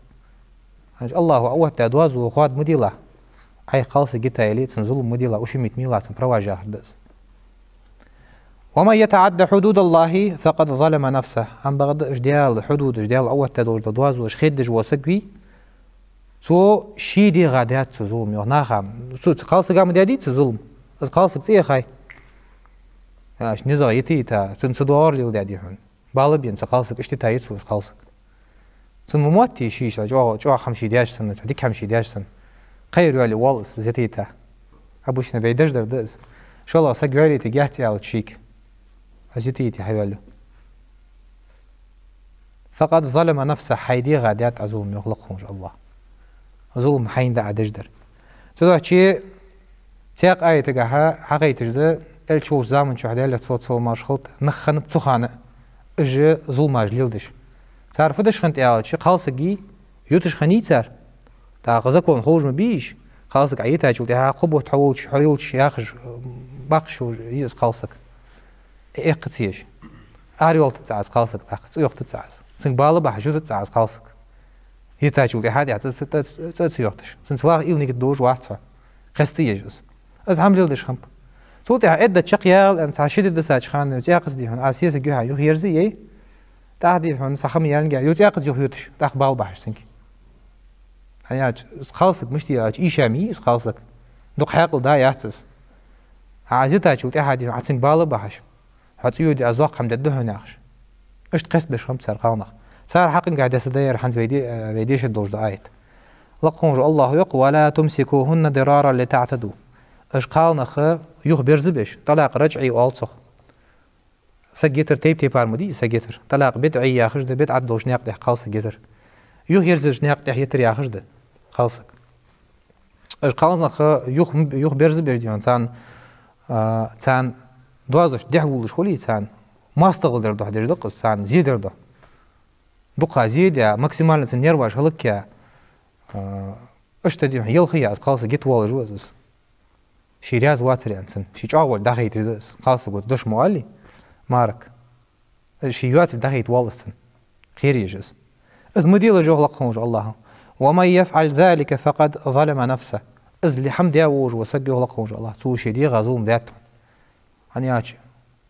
ХӀанз Аллахӏо Ӏооттадаь доазув хоадам ма делахь. Ӏайха кхалсаг йитай яле, цунна зулам ма делахь, ушим йита ма елахь, цун праваш яхар да из. «ومن يتعد حدود الله فقد ظلم نفسه». Амма бакъда уж Даьла хьудуд, уж Даьла Ӏооттадаь долаш дола доазув хеддаш вола саг вий, цо ший дегӀа даьд цо зулам, йоах, наха. Цо, цу кхалсага ма даьдий цо зулам. Из кхалсаг цӀи яхай. Аш низагӀа йита, йита, цунна ца доагӀар леладаь дий хьона. Бала бена цу кхалсага, иштта йитай цо из кхалсаг. Цунна ма моттий ший, чӀоагӀа, чӀоагӀа хӀама ший даьча санна, цхьа дика хӀама ший даьча санна. кхайра йоалае воалл из, из йитайта. Обычно вай деш дар да из. ШоллагӀа саг йоалае йитаргьяц аьлча шийга, из йитайта хьайоалаю. «فقد ظلم نفسه», хьай дегӀа даьд Ӏа зулам, йоах лакха волча АллахӀа. Зулам хьайна да Ӏа деш дар. Цудухьа цхьаькха аятагахьа хьагойташ да, Элча волча заман чухь, Даьлера салот-салам хилда цунна, нах хиннаб цу хана а уж зуламаш леладеш. Цар фу деш хиннад аьлча, кхалсаг юташ хиннай цар. ТӀаккха закон ховш ма бий уж. Кхалсаг Ӏа йитачул тӀехьагӀа кхо бутт хьо волча, хьо йолча яхаш, баккхаш йий из кхалсаг. Э, эккха ца еш. Ара йолтац Ӏа из кхалсаг тӀаккха, цӀи йохтац Ӏа из. Цунга бала бахьаш ютац Ӏа из кхалсаг. Йитачул тӀехьагӀа цӀи, цӀи, цӀи, цӀи ца йохташ. Цунца ваха уйла, нигат долаш вац хьо. Кхестаеш из. Из хӀама леладеш хиннаб. Цул тӀехьагӀа Ӏиддат чакхъяьлча, цхьа ши ди дисача хана, цӀаькхаза, дий хьона, Ӏа сесаг юхьа юхаерзае, тӀаккха, дий хьона, цхьа хӀама яьннай, юха цӀаькхаза юхайоалаш, тӀаккха бала бахьаш цунга. ХӀана аьлча, из кхалсаг мишта я аьлча, ийша ма йий из кхалсаг. Дукха хьаькъал да яц из. Ӏа из йитачул тӀехьагӀа, дий хьона, Ӏа цунга бала бахьаш, хьо цӀи йоде, аз доккха хӀама дергда хьона, яхаш. Иштта кхестабеш хиннаб цар кхалнах. Цар хьакъагахьа десса да ер хӀанз вай де-, вай дешаш долаш дола аят. Лакха волча АллахӀа йоах: «ولا تمسكوهن ضرارا لتعتدوا». Уж кхалнах юхаберзабеш, тӀалакъ раджӀий оал цох. Саг йитар тайп-тайпара ма дий, саг йитар. ТӀалакъ бидӀий яхаш да, бидӀат долча наькъа тӀа кхалсаг йитар. Юхаерзача наькъа тӀа йитар яхаш да кхалсаг. Уж кхалнах юха, юхаберзабеш, дий хьона, царна, а, царна доазув тӀа дехьавувлаш хуле, царна моастагӀал дар духьа деш да-кх из, царна зе дар духьа. Дукха зе даь, максимально цун нерваш хӀалакъяь, а, иштта, дий хьона, ялх ди я из кхалсаг йита воаллаш ва из. Ше раьза вацар аьнна цунна. Ше чӀоагӀа волча дӀахайташ да из. Кхалсаго дош ма оалий, маракх. Ше йоацар дӀахайта воалл из цунна. Кхераеш из. Из ма делаш, йоах лакха волча АллахӀа. «ومن يفعل ذلك فقد ظلم نفسه». Из ле хӀама даь волаш вола саг, йоах лакха волча АллахӀа, цо ший дегӀа зулам даьд. ХӀана аьлча,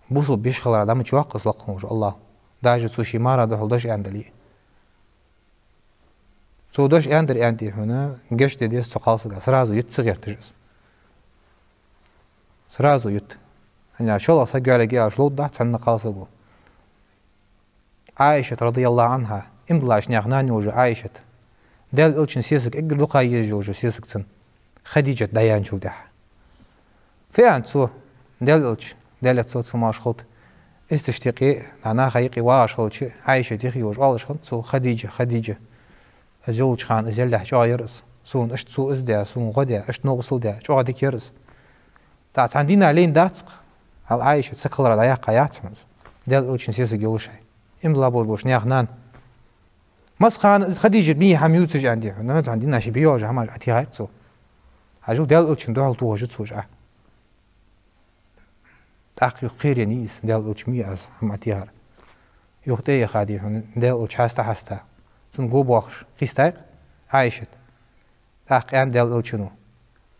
бусалба йиша хилара дӀа ма чоаккх из, лакха волча АллахӀа. Даже цо ший мара духьал дош аьнна дале а. Цо дош аьннадар аьнна, дий хьона, гешт де деза цу кхалсага, сразу йита ца гӀерташ из. Сразу йита. ХӀана аьлча, шоллагӀа саг йоалае йиш йолаш ловргдац цхьанне кхалсаго. Ӏайшат, رضي الله عنها, иман диллача наьха нана йолаш йола Ӏайшат. Даьла Элчан сесаг, эггара дукха езаш йола сесаг цун, Хадижат дӀаяьнначул тӀехьагӀа. Фу аьннад цо, Даьла Элча, Даьлера салот-салам хилда цунна, истешта юкъе, наха юкъе вагӀаш хилча, Ӏайшат юхе йолаш оалаш хиннад цо: «Хадижа, Хадижа». Из йолча хана из яллалехь чӀоагӀа яр из. Сона иштта цо из даь, сона гӀо даь, иштта новкъостал даь, чӀоагӀа дика яр из. ТӀаккха цхьан дийнахьа лайна дац-кх, хьал Ӏайшат саг хилара дӀаяьккха яц хьона из, Даьла Элчан сесаг йолаш хьо. Иман дилла болаш болча наьха нана. Массахана из Хадижат бе хӀама ювцаш аьнна, дий хьона, цхьан дийнахьа ше бе йоагӀаш хӀамаш Ӏотехар цо. Хьажал, Даьла Элчанна духьал тохаш я цо уж Ӏа. ТӀаккха юха кхераяьй из, Даьла Элча ма йий аз хӀама Ӏотехар. Юха тӀа а яха, дий хьона, Даьла Элча хьаста-хьаста, цунна го боахаш, кхийстад-кх Ӏайшат. ТӀаккха аьннад Даьла Элчано: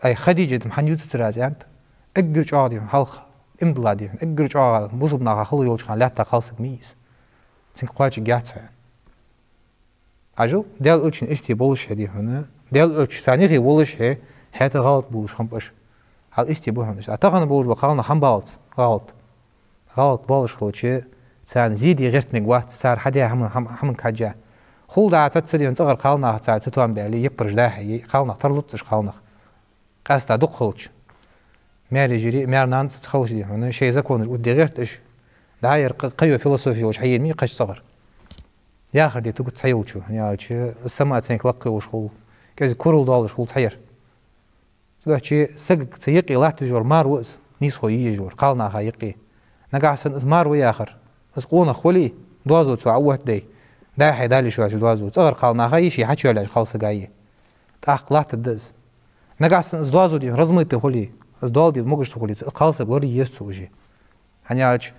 «Ай, Хадижат-м хӀана ювцацар аз?» — аьннад. Эггара чӀоагӀа, дий хьона, хьалха иман дилла, дий хьона, эггара чӀоагӀа бусалба наха хало йолча хана лаьтта кхалсаг ма йий из. Цунга кхоачаргьяц хьо, аьнна. Хьажал, Даьла Элчан истий болаш хьо, дий хьона, Даьла Элча царна юхе волаш хьо, хӀаьта гӀалат болаш хиннаб уж. Хьал истий ба хьона уж. А тахан болаш бола кхалнах хӀама баллалца гӀалат. ГӀалат болаш хилча, царна зе де гӀерта мегаргвац, цар хьадаь хӀама-, хӀама-, хӀаманга хьежжа. Хулда цхьацца, дий хьона, цӀагӀара кхалнаха цар цатоам баьле, яппараш дӀа-хьа яь, кхалнах тарлуц уж кхалнах. Къаьстта дукха хилча. Маьре-йижаре, маьр-нанас ца хилча, дий хьона, шоай законаш оттаде гӀерт уж. ДӀа а яр, кхы-, кхыйола философи йолаш хьаенна ма йий кхыча цӀагӀара. Яхар де тугат цхьайолчо, хӀана аьлча самооценка лакха йолаш хул, кӀезига курал долаш хул цхьаярах. Цудухьа сагага цу юкъе латташ вар мар ва из, нийсхо е езаш вар, кхалнаха юкъе. Нагахьа санна из мар ва яхар, из къонах хуле, доазув цо Ӏооттадаь, дӀа-хьа дала йиш йоацаш доазув, цӀагӀара кхалнаха е, ше хьачуйоалаяьча кхалсага е. ТӀаккха латтаргда из. Нагахьа санна из доазув, дий хьона, размытый хуле, из доал де могаш ца хуле, цу кхалсага лорае еза цо уже. ХӀана аьлча,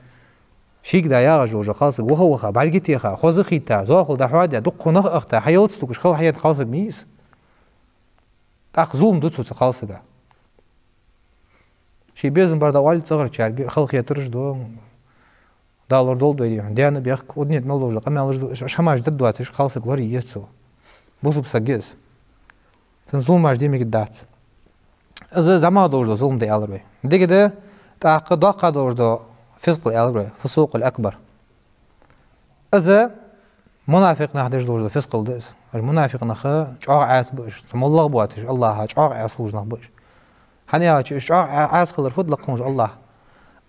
шийга дӀаягӀаш йола кхалсаг ваха-ваха, бӀарга теха, хоза хийтта, зоахал дӀахьоадаь, дукха нах ахийта, хьаялац тугаш хала хьаенна кхалсаг ма йий из. ТӀаккха зулам ду цо цу кхалсага. Ше безам бар да оале цӀагӀарчарга, халахетараш ду, Дала лорадолда вай, дий хьона, даьна бехк, укх дунен тӀа мел долаш дола къамаьлаш ду, уж, уж хӀамаш дергдоацаш кхалсаг лорае еза цо. Бусалба саг я из. Цунна зуламаш де мегаргдац. Из зӀамагӀа долаш дола зулам да аьлар вай. Дика да, тӀаккха доккха долаш дола фискъал аьлар вай, фусукъул акбар. Из мунафикъ наха деш долаш дола фискъал да из. Уж мунафикъ нах чӀоагӀа Ӏаса ба уж, цу моллагӀа боацаш, АллахӀа чӀоагӀа Ӏаса хулаш нах ба уж. ХӀана аьлча, уж чӀоагӀа Ӏа-, Ӏаса хилар фуд лакхаволча АллахӀа?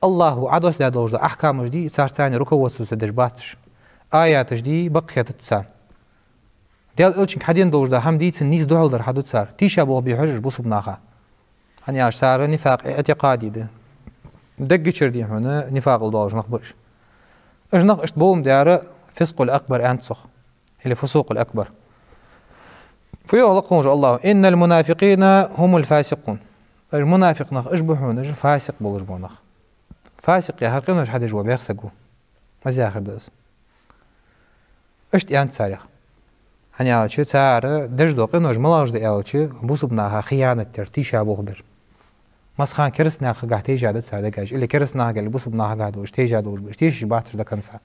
АллахӀа Ӏодоссадаь долаш дола ахькамаш дий, царца цхьана руководствоваться деш бац уж. Аяташ дий, бакъ хетац царна. Даьла Элчанга хьадена долаш дола хӀама дий, цун нийса духьал дар хьаду цар. Тийшаболх бе хьожаш бусалба наха. ХӀана аьлча, цар нифакъ иӀтикъади да. Деггачара дий хьона нифакъал долаш нах ба уж. Уж нах иштта болх баьр фискъул акбар аьннад цох. Или фусукъул акбар. Фу йоах лакхаволча АллахӀа: «إن المنافقين هم الفاسقون». Уж мунафикъ нах уж ба хьона, уж фасикъ болаш бола нах. Фасикъ яхар къинош хьадеш вола бӀеха саг ва. Из яхар да из. Иштта аьннад царех. ХӀана аьлча, цар деш дола къинош малагӀаш да аьлча, бусалба наха хиянат дар, тийшаболх бар. Массахана кераста нахагахьа тешаш да цар дегаш, или кераста нахагахьа, или бусалба нахагахьа долаш тешаш долаш ба уж, тешаш бац уж до конца.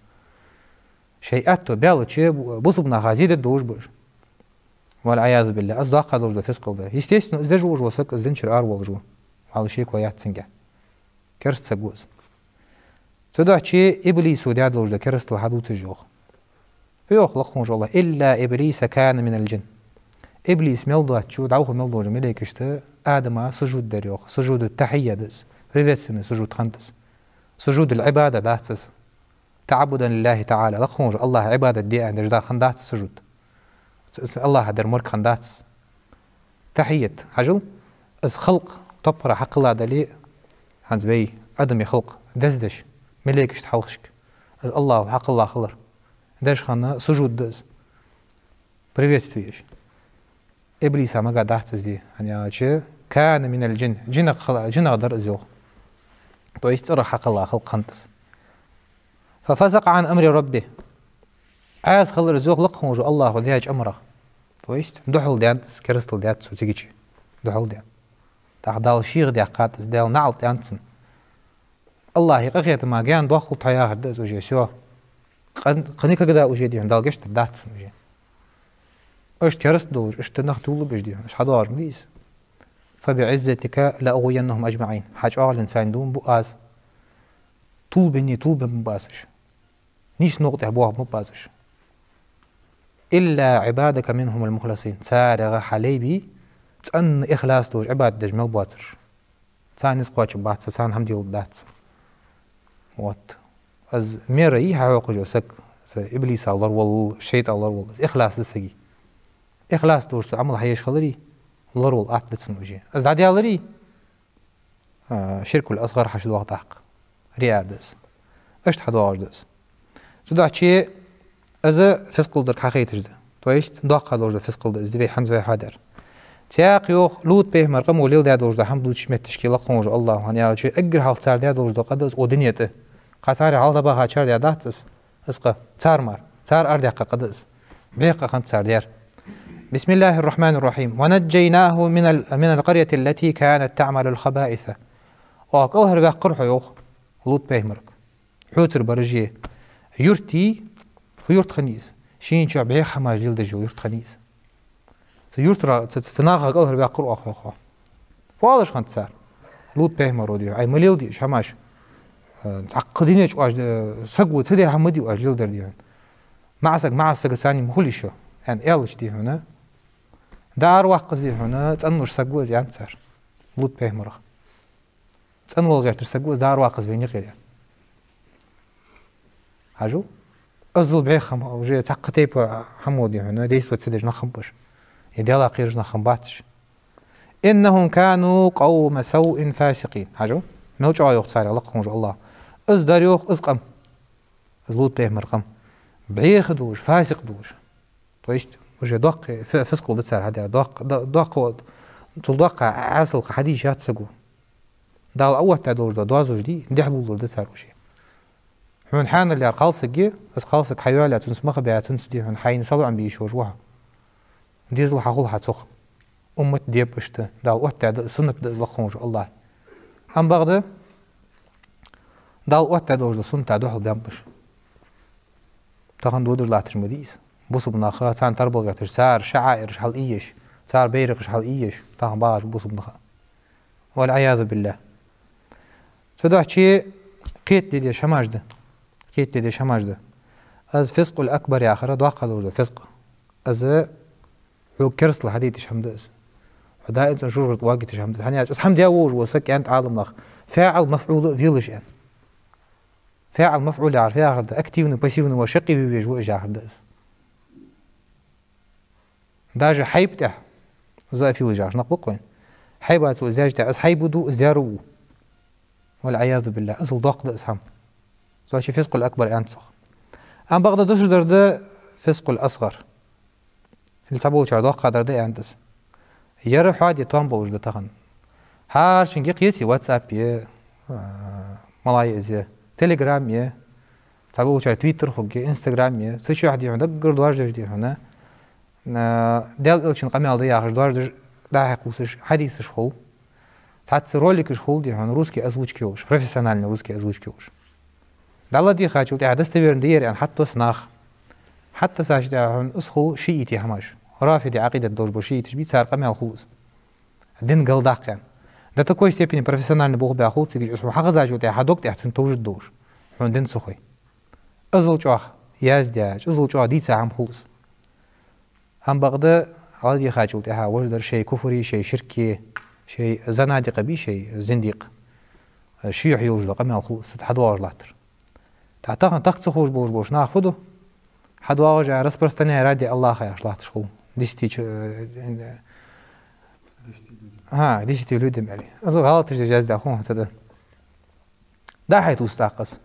Шоай аьттув баьлча, бусалба наха зе дергдолаш ба уж. والعياذ بالله, из доккха долаш дола фискъал да. Естественно, из деш волаш вола саг, из дин чура араволаш ва. Валлахӏи, шеко яц цунга. Кераста саг ва из. Цудухьа иблисо даь долаш дола керастал хьадувцаш йоах. Йоах лакхаволча АллахӀа: «إلا إبليس كان من الجن». Иблис мел доацачо, дӀахо мел долча малейкашта Адама сужуд даьр йоах. Сужуду тахьийя да из. Приветственный сужуд хиннад из. Сужудул Ӏибада дац из. تعبدا لله تعالى, лакхаволча АллахӀа Ӏибадат де аьнна деш да, хиннадац сужуд. Ц-, ц-, АллахӀа дар морг хиннадац. Тахьийят, хьажал, из халкъ топпара хьакхелла дале, хӀанз вай адамий халкъ дездеш, малейкашта хьалхашка, из АллахӀа хьакхелла хилар. Деш хинна сужуд да из. Приветствие еш. Иблиса мага дац из де, хӀана аьлча, كان من الجن, жинах хила-, жинах дар из йоах. То есть цӀерах хьакхелла халкъ хиннад из. ففسق عن أمر ربه. Ӏаса хилар из йоах лакхаволча АллахӀа даьча амарах. То есть духьал даьннад из, керастал даьд цо цигача. Духьал даьннад. ТӀаккха Дала шийх даьккхад из, Даьла наӀалт аьннад цунна. АллахӀа къахетама гаьна доаккхал тхо яхар да из уже, всё. Кхы-, кхы никогда уже дий хьона Дала гешт дергдац цунна уже. Иштта кераста долаш, иштта нах тувлабеш дий хьона, уж хьадоагӀаш ма дий из. «فبعزتك لأغوينهم أجمعين». Хьа чӀоагӀален царна дувна бу аз. Тувлабенна, тувлабенна ба аз уж. Нийса новкъа тӀа боахаб ма бац уж. «إلا عبادك منهم المخلصين». Царех хьа лай бий, цӀена ихлас долаш Ӏибадат деш мел боацараш. Царна низ кхоачаргбац со, царна хӀама делургдац со. Вот. Из мера йий хьахьокхаш йола саг, из иблиса лоравала, шайтӀа лоравала. Из ихлас да сага. Ихлас долаш цо Ӏамал хьаеш хиларе, лоравала атта да цунна уже. Из дӀадаьларе, а, ширкуль асгӀар хьадоагӀа тӀаккха. РиаӀ да из. Иштта хьадоагӀаш да из. Цудухьа из фискъал дар хьахайташ да. То есть доккха долаш да фискъал да из, вай хӀанз вай хьадаьр. Цхьаькха йоах, Лут пайхамара къамо леладаь долаш да хӀама дувцача метташка лакхаволча АллахӀа, хӀана аьлча, эггара хьалха цар даь долаш да къа да из укх дунен тӀа. Кхы царех хьалха бахачар даь дац из. Из къа цар мара, цар арадаьккха къа да из. БӀеха къа хиннад цар даьр. بسم الله الرحمن الرحيم. «ونجيناه من ال-، من القرية التي كانت تعمل الخبائث». Оаха кӀалхарваьккхар хьо, йоах, Лут пайхамарга. Хьоцара бараш е юрт йий, фу юрт хиннай из? Шийна чу бӀеха хӀамаш леладеш йола юрт хиннай из. Цу юртара, цу, цу, цу нахах кӀалхарваьккхар оаха, йоах. Фу оалаш хиннад цар? Лут пайхамаро дий хьона: «Ай, ма леладе уж хӀамаш. Э, цхьаккха дунен чу оаш, э, саг ва, цу даь хӀама ма дий оаш леладер дий хьона. МаӀа саг маӀа сагаца ма хулий шо», — аьнна аьлча дий хьона, дӀаараваккха из дий хьона, цӀенлуш саг ва из, аьннад цар Лут пайхамарах. ЦӀенвала гӀерташ саг ва из, дӀаараваккха из вайна юкъера. Хьажал? Иззал бӀеха хӀама, уже цхьаккха тайпа хӀама дий хьона, действовать ца деш нах хиннаб уж. Е Даьлах кхераш нах хиннабац уж. «إنهم كانوا قوم سوء فاسقين». Хьажал? Мел чӀоагӀа йоах царех лакхаволча АллахӀа. Из дар, йоах, из къам. Из Лут пайхамара къам. БӀеха долаш, фасикъ долаш. То есть уже доккха фи-, фискъал да цар хьадаьр, доккха, до-, доккха, цул доккха Ӏаьсалкха хьадийшад саго. Дала Ӏооттадаь долаш дола доазув дий, дехьабувлар да цар уже. Хьона хьаьнал яр кхалсаг я, из кхалсаг хьайоалаяь, цунца мах баь, цунца дий хьона хьайна салоӀам бе йиш йолаш ва хьо. Дезал хьахул хьа цох. Уммат деб иштта, Дала оттадаь да, суннат да из лакхаволча АллахӀа. Ам бакъда, Дала оттадаь долаш дола сунната духьал баьннаб уж. Тахан додаш латташ ма дий из. Бусалба нах, царна тарбал гӀерташ, цар шаӀаираш хьалъеш, цар байракхаш хьалъеш, тахан багӀаш ба бусалба нах. والعياذ بالله. Цудухьа кхетаде дезаш хӀамаш да. Кхетаде дезаш хӀамаш да. Из фискъуль акбар яхар доккха долаш да фискъ. Из Хьога керастал хьадайташ хӀама да из. Хьо даим цӀена жожагӀате вагийташ хӀама да из. ХӀана аьлча, из хӀама даь волаш вола саг, аьннад Ӏаламнаха, фаӀил мафӀул велаш, аьнна. ФаӀил мафӀул яхар фу яхар да? Активни, пассивни ва шаккхе ве везаш ва из яхар да из. Даже хьайба тӀехьа заафилаш яхаш нах ба-кх вайна. Хьайба цо из даьча тӀехьа, из хьайба ду, из даьр ва. والعياذ بالله, иззал доккха да из хӀама. Цох чу фискъул акбар аьннад цох. Амма бакъда дусардар да фискъул асгӀар. Или цхьаболчар доккхадар да аьннад из. Ер хьоаде тоам болаш да тахан. ХӀарчунга я кхеце, WhatsApp я, а, малай из я, Telegram я, цхьаболчар Twitter хургья, Instagram я, цу чу хьадехьа даггара доажадеш дехьа, а, Даьла Элчан къамаьл да яхаш доажадеш, дӀа-хьа кхувсаш, хьадисаш хул. Цхьацца роликаш хул дехьа, русский озвучка йолаш, профессиональный русский озвучка йолаш. ДӀаладийхачул тӀехьа достоверни да ер аьнна хьатосс нах. Хьатоссачул тӀехьа хьона из хул шиӀитий хӀамаш. Рафиди Ӏакъидат долаш бола шиӀиташ бий, цар къамаьл хул из. Дин галдаккха аьнна. До такой степени профессиональный бух баь хул цига, из хьона хьахезачул тӀехьа хьа дог тӀехьа цун товжа долаш. Хьона дин ца хой. Иззал чӀоагӀа яздаь, иззал чӀоагӀа дийца хӀама хул из. Амма бакъда, дӀаладийхачул тӀехьа вож дар шоай куфри, шоай ширки, шоай занадикъа бий, шоай зиндикъ. Ший хьа йолаш дола къамаьл хул из, хьадоагӀаш латтар. ТӀаккха тахан тахка ца ховш болаш болаш нах фу ду? ХьадоагӀаш а распространяй ради Аллаха яхаш латташ хул. Десяти чу-, э, э, ха, десяти людям, аьле. Из гӀалаташ деш яздаь хул хьона цу тӀа. ДӀа-хьа тувс тӀаккха из.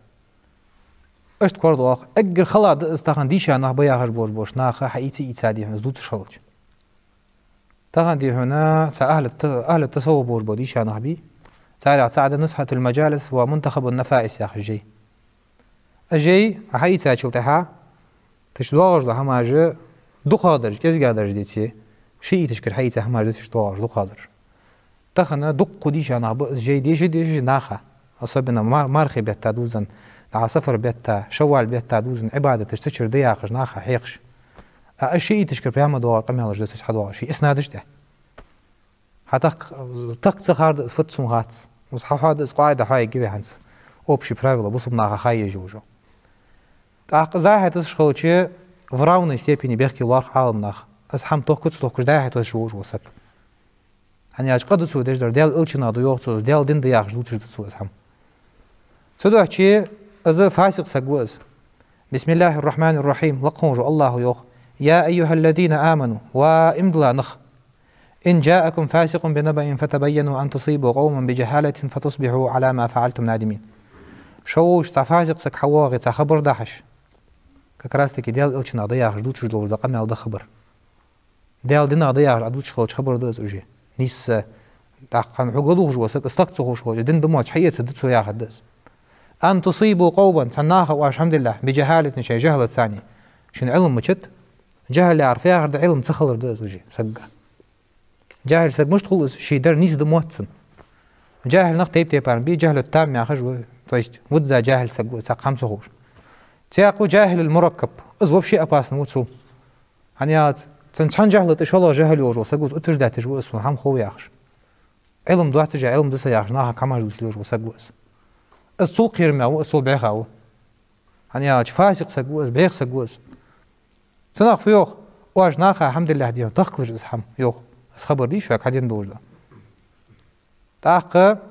Иштта корадоагӀа, эггара хала да из тахан дийша нах ба яхаш болаш болаш наха хьаийца-ийца дехьа из дувцаш хилча. Тахан дехьа цхьа ахьлу та-, ахьлу тасаввуф болаш бола дийша нах бий. Царех цаӀ да Нузхьатул-Маджалис ва Мунтахабун-Нафаис яхаш жай. Из жай хьаийцачул тӀехьа, цу чу доагӀаш дола хӀамаш дукхагӀдараш, кӀезигагӀдараш деце, шиӀиташкара хьаийца хӀамаш да цу чу доагӀаш дукхагӀдараш. Тахан дукха дийша нах ба из жай деша-дешаш наха, особенно мар-, мархий бетта дувзаденна, дӀа сафар бетта, шавваль бетта дувзаденна Ӏибадаташ цу чура да яхаш наха хьехаш. А из шиӀиташкара прямо доагӀар къамаьлаш да цу чу хьадоагӀаш, ший иснадаш тӀехьа. ХӀаьта тахка, тахка ца хар да из фуд сона хац. Из хьахьоа да из, къоаӀида хьоаергья вай хӀанз. Общие правила бусалба наха ха еш йолаш. ТӀаккха из дӀа-хьа тасаш хилча, в равной степени бехке лоархӀ Ӏаламнаха. Из хӀама тохкаш ца тохкаш дӀа-хьа тосаш волаш вола саг. ХӀана аьлча къа да цо деш дар, Даьла Элчанах да йоах цо из, Даьла дин да яхаш дувцаш да цо из хӀама. Цудухьа из фасикъ саг ва из. بسم الله الرحمن الرحيم, лакха волча Аллахӏа йоах: يا أيها الذين آمنوا, ва иман дилла нах, إن جاءكم فاسق بنبإ فتبينوا أن تصيبوا قوما بجهالة فتصبحوا على ما فعلتم نادمين. Шоаш цхьа фасикъ саг хьавоагӀе цхьа хабар дахьаш, как раз-таки Даьла Элчанах да яхаш дувцаш долаш дола къамаьл да хабар. Даьла динах да яхаш Ӏа дувцаш хилча хабар да из уже. Нийсса, тӀаккха хьона хьога лувш вола саг, из тахка ца ховш хилча, дин да мотташ хьаэцаргда цо яхар да из. أن تصيبوا قوما, цхьан наха оаш, الحمد لله, بجهالة, шоай жахӀалаца, шун Ӏилма мичад, жахӀал яхар фу яхар да, Ӏилма ца хилар да из уже сагага. ЖахӀил саг мишта хул из, ший дар нийса да мотт цун. ЖахӀил нах тайп-тайпара бий, жахӀалат тамма яхаш ва, то есть визза жахӀил саг ва, цхьаккха хӀама ца ховш. Цхьаькха ва жахӀилул-мураккаб, из вообще опасный ва цул. ХӀана аьлча, цун цхьан жахӀала тӀа шоллагӀа жахӀал йолаш вола саг ва из, утверждать деш ва из, сона хӀама хов яхаш. Ӏилма доацаш а, Ӏилма дисса яхаш, наха кхамаш дувцаш йолаш вола саг ва из. Из цул кхераме ва, из цул бӀеха ва. ХӀана аьлча, фасикъ саг ва из, бӀеха саг ва из. Цу наха фу йоах? Оаш наха, الحمد لله, дийна тахкалаш из хӀама, йоах. Из хабар дий шуга, хьадена долаш да. ТӀаккха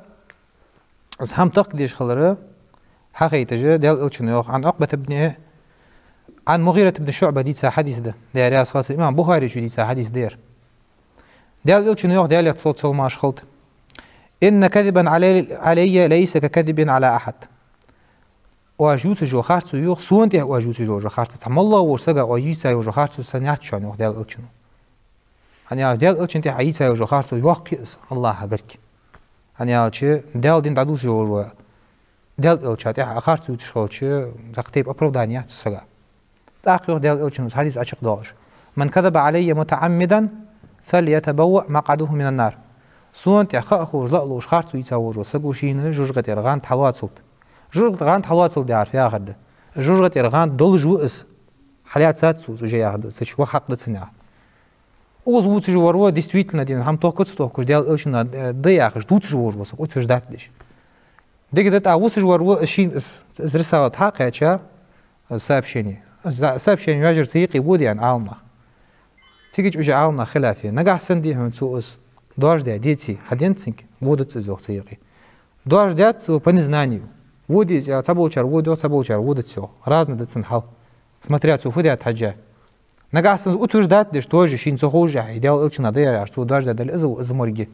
из хӀама тахка дезаш хилар хьахайташ, Даьла Элчано йоах, عن عقبة بن، عن المغيرة بن شعبة дийца хьадис да. Даьла раьза хилва цунна, имам Бухарийс дийца хьадис да ер. Даьла Элчано йоах, Даьлах салот-салам хилда: إن كذبا علي، علي ليس ككذب على أحد. Оаш ювцаш йола харцо, йоах, сона тӀа оаш ювцаш йола харцо, цхьа моллагӀа волча сага оаш йийца йола харцо санна яц шоана, йоах Даьла Элчано. ХӀана аьлча, Даьла Элчана тӀа хьаийца йола харцо йоккха я из, Аллахӏа гарга. ХӀана аьлча, Даьла дин дӀадувцаш вола, Даьла Элча тӀа а харцо ювцаш хилча, цхьаккха тайпа оправдани яц цу сага. ТӀаккха йоах Даьла Элчано из хьадис Ӏочакхдоалаш: من كذب علي متعمدا فليتبوأ مقعده من النار. Сона тӀа ха а ховш, ла а ловш харцо йийца волаш вола саго шийна жожагӀатера гӀанд хьалоацалда. ЖожагӀатера гӀанд хьалоацалда яхар фу яхар да? ЖожагӀатера гӀанд долаш ва из. Хьалаьцац цо из уже яхар да, цу чу ваха хьакъ да цунна яхар. Укхаза вувцаш вар ва, действительно, дийна хӀама тохка ца тохкаш, Даьла Элчанах да яхаш дувцаш волаш вола саг, утверждать деш. Дика да, тӀаккха вувцаш вар ва, из шийна из, из рисалат хьакхаьча, из сообщени. Из сообщени йоажар цу юкъе вода аьнна Ӏаламнаха. Цига чу уже Ӏаламнаха хилаф я. Нагахьа санна, дий хьона, цо из доаржадаь деце, хьаденна цунга, водац из, йоах, цу юкъе. Доаржадаьд цо по незнанию. Воде из, цхьаболчар вода, йоах, цхьаболчар водац, йоах. Разный да цун хьал. Смотря цо фу даьд хьежжа. Нагахьа санна утверждать деш, тоже шийна ца ховшшехь, Даьла Элчано даь яхаш, цо доаржадаьд аьле, из ва, из морге.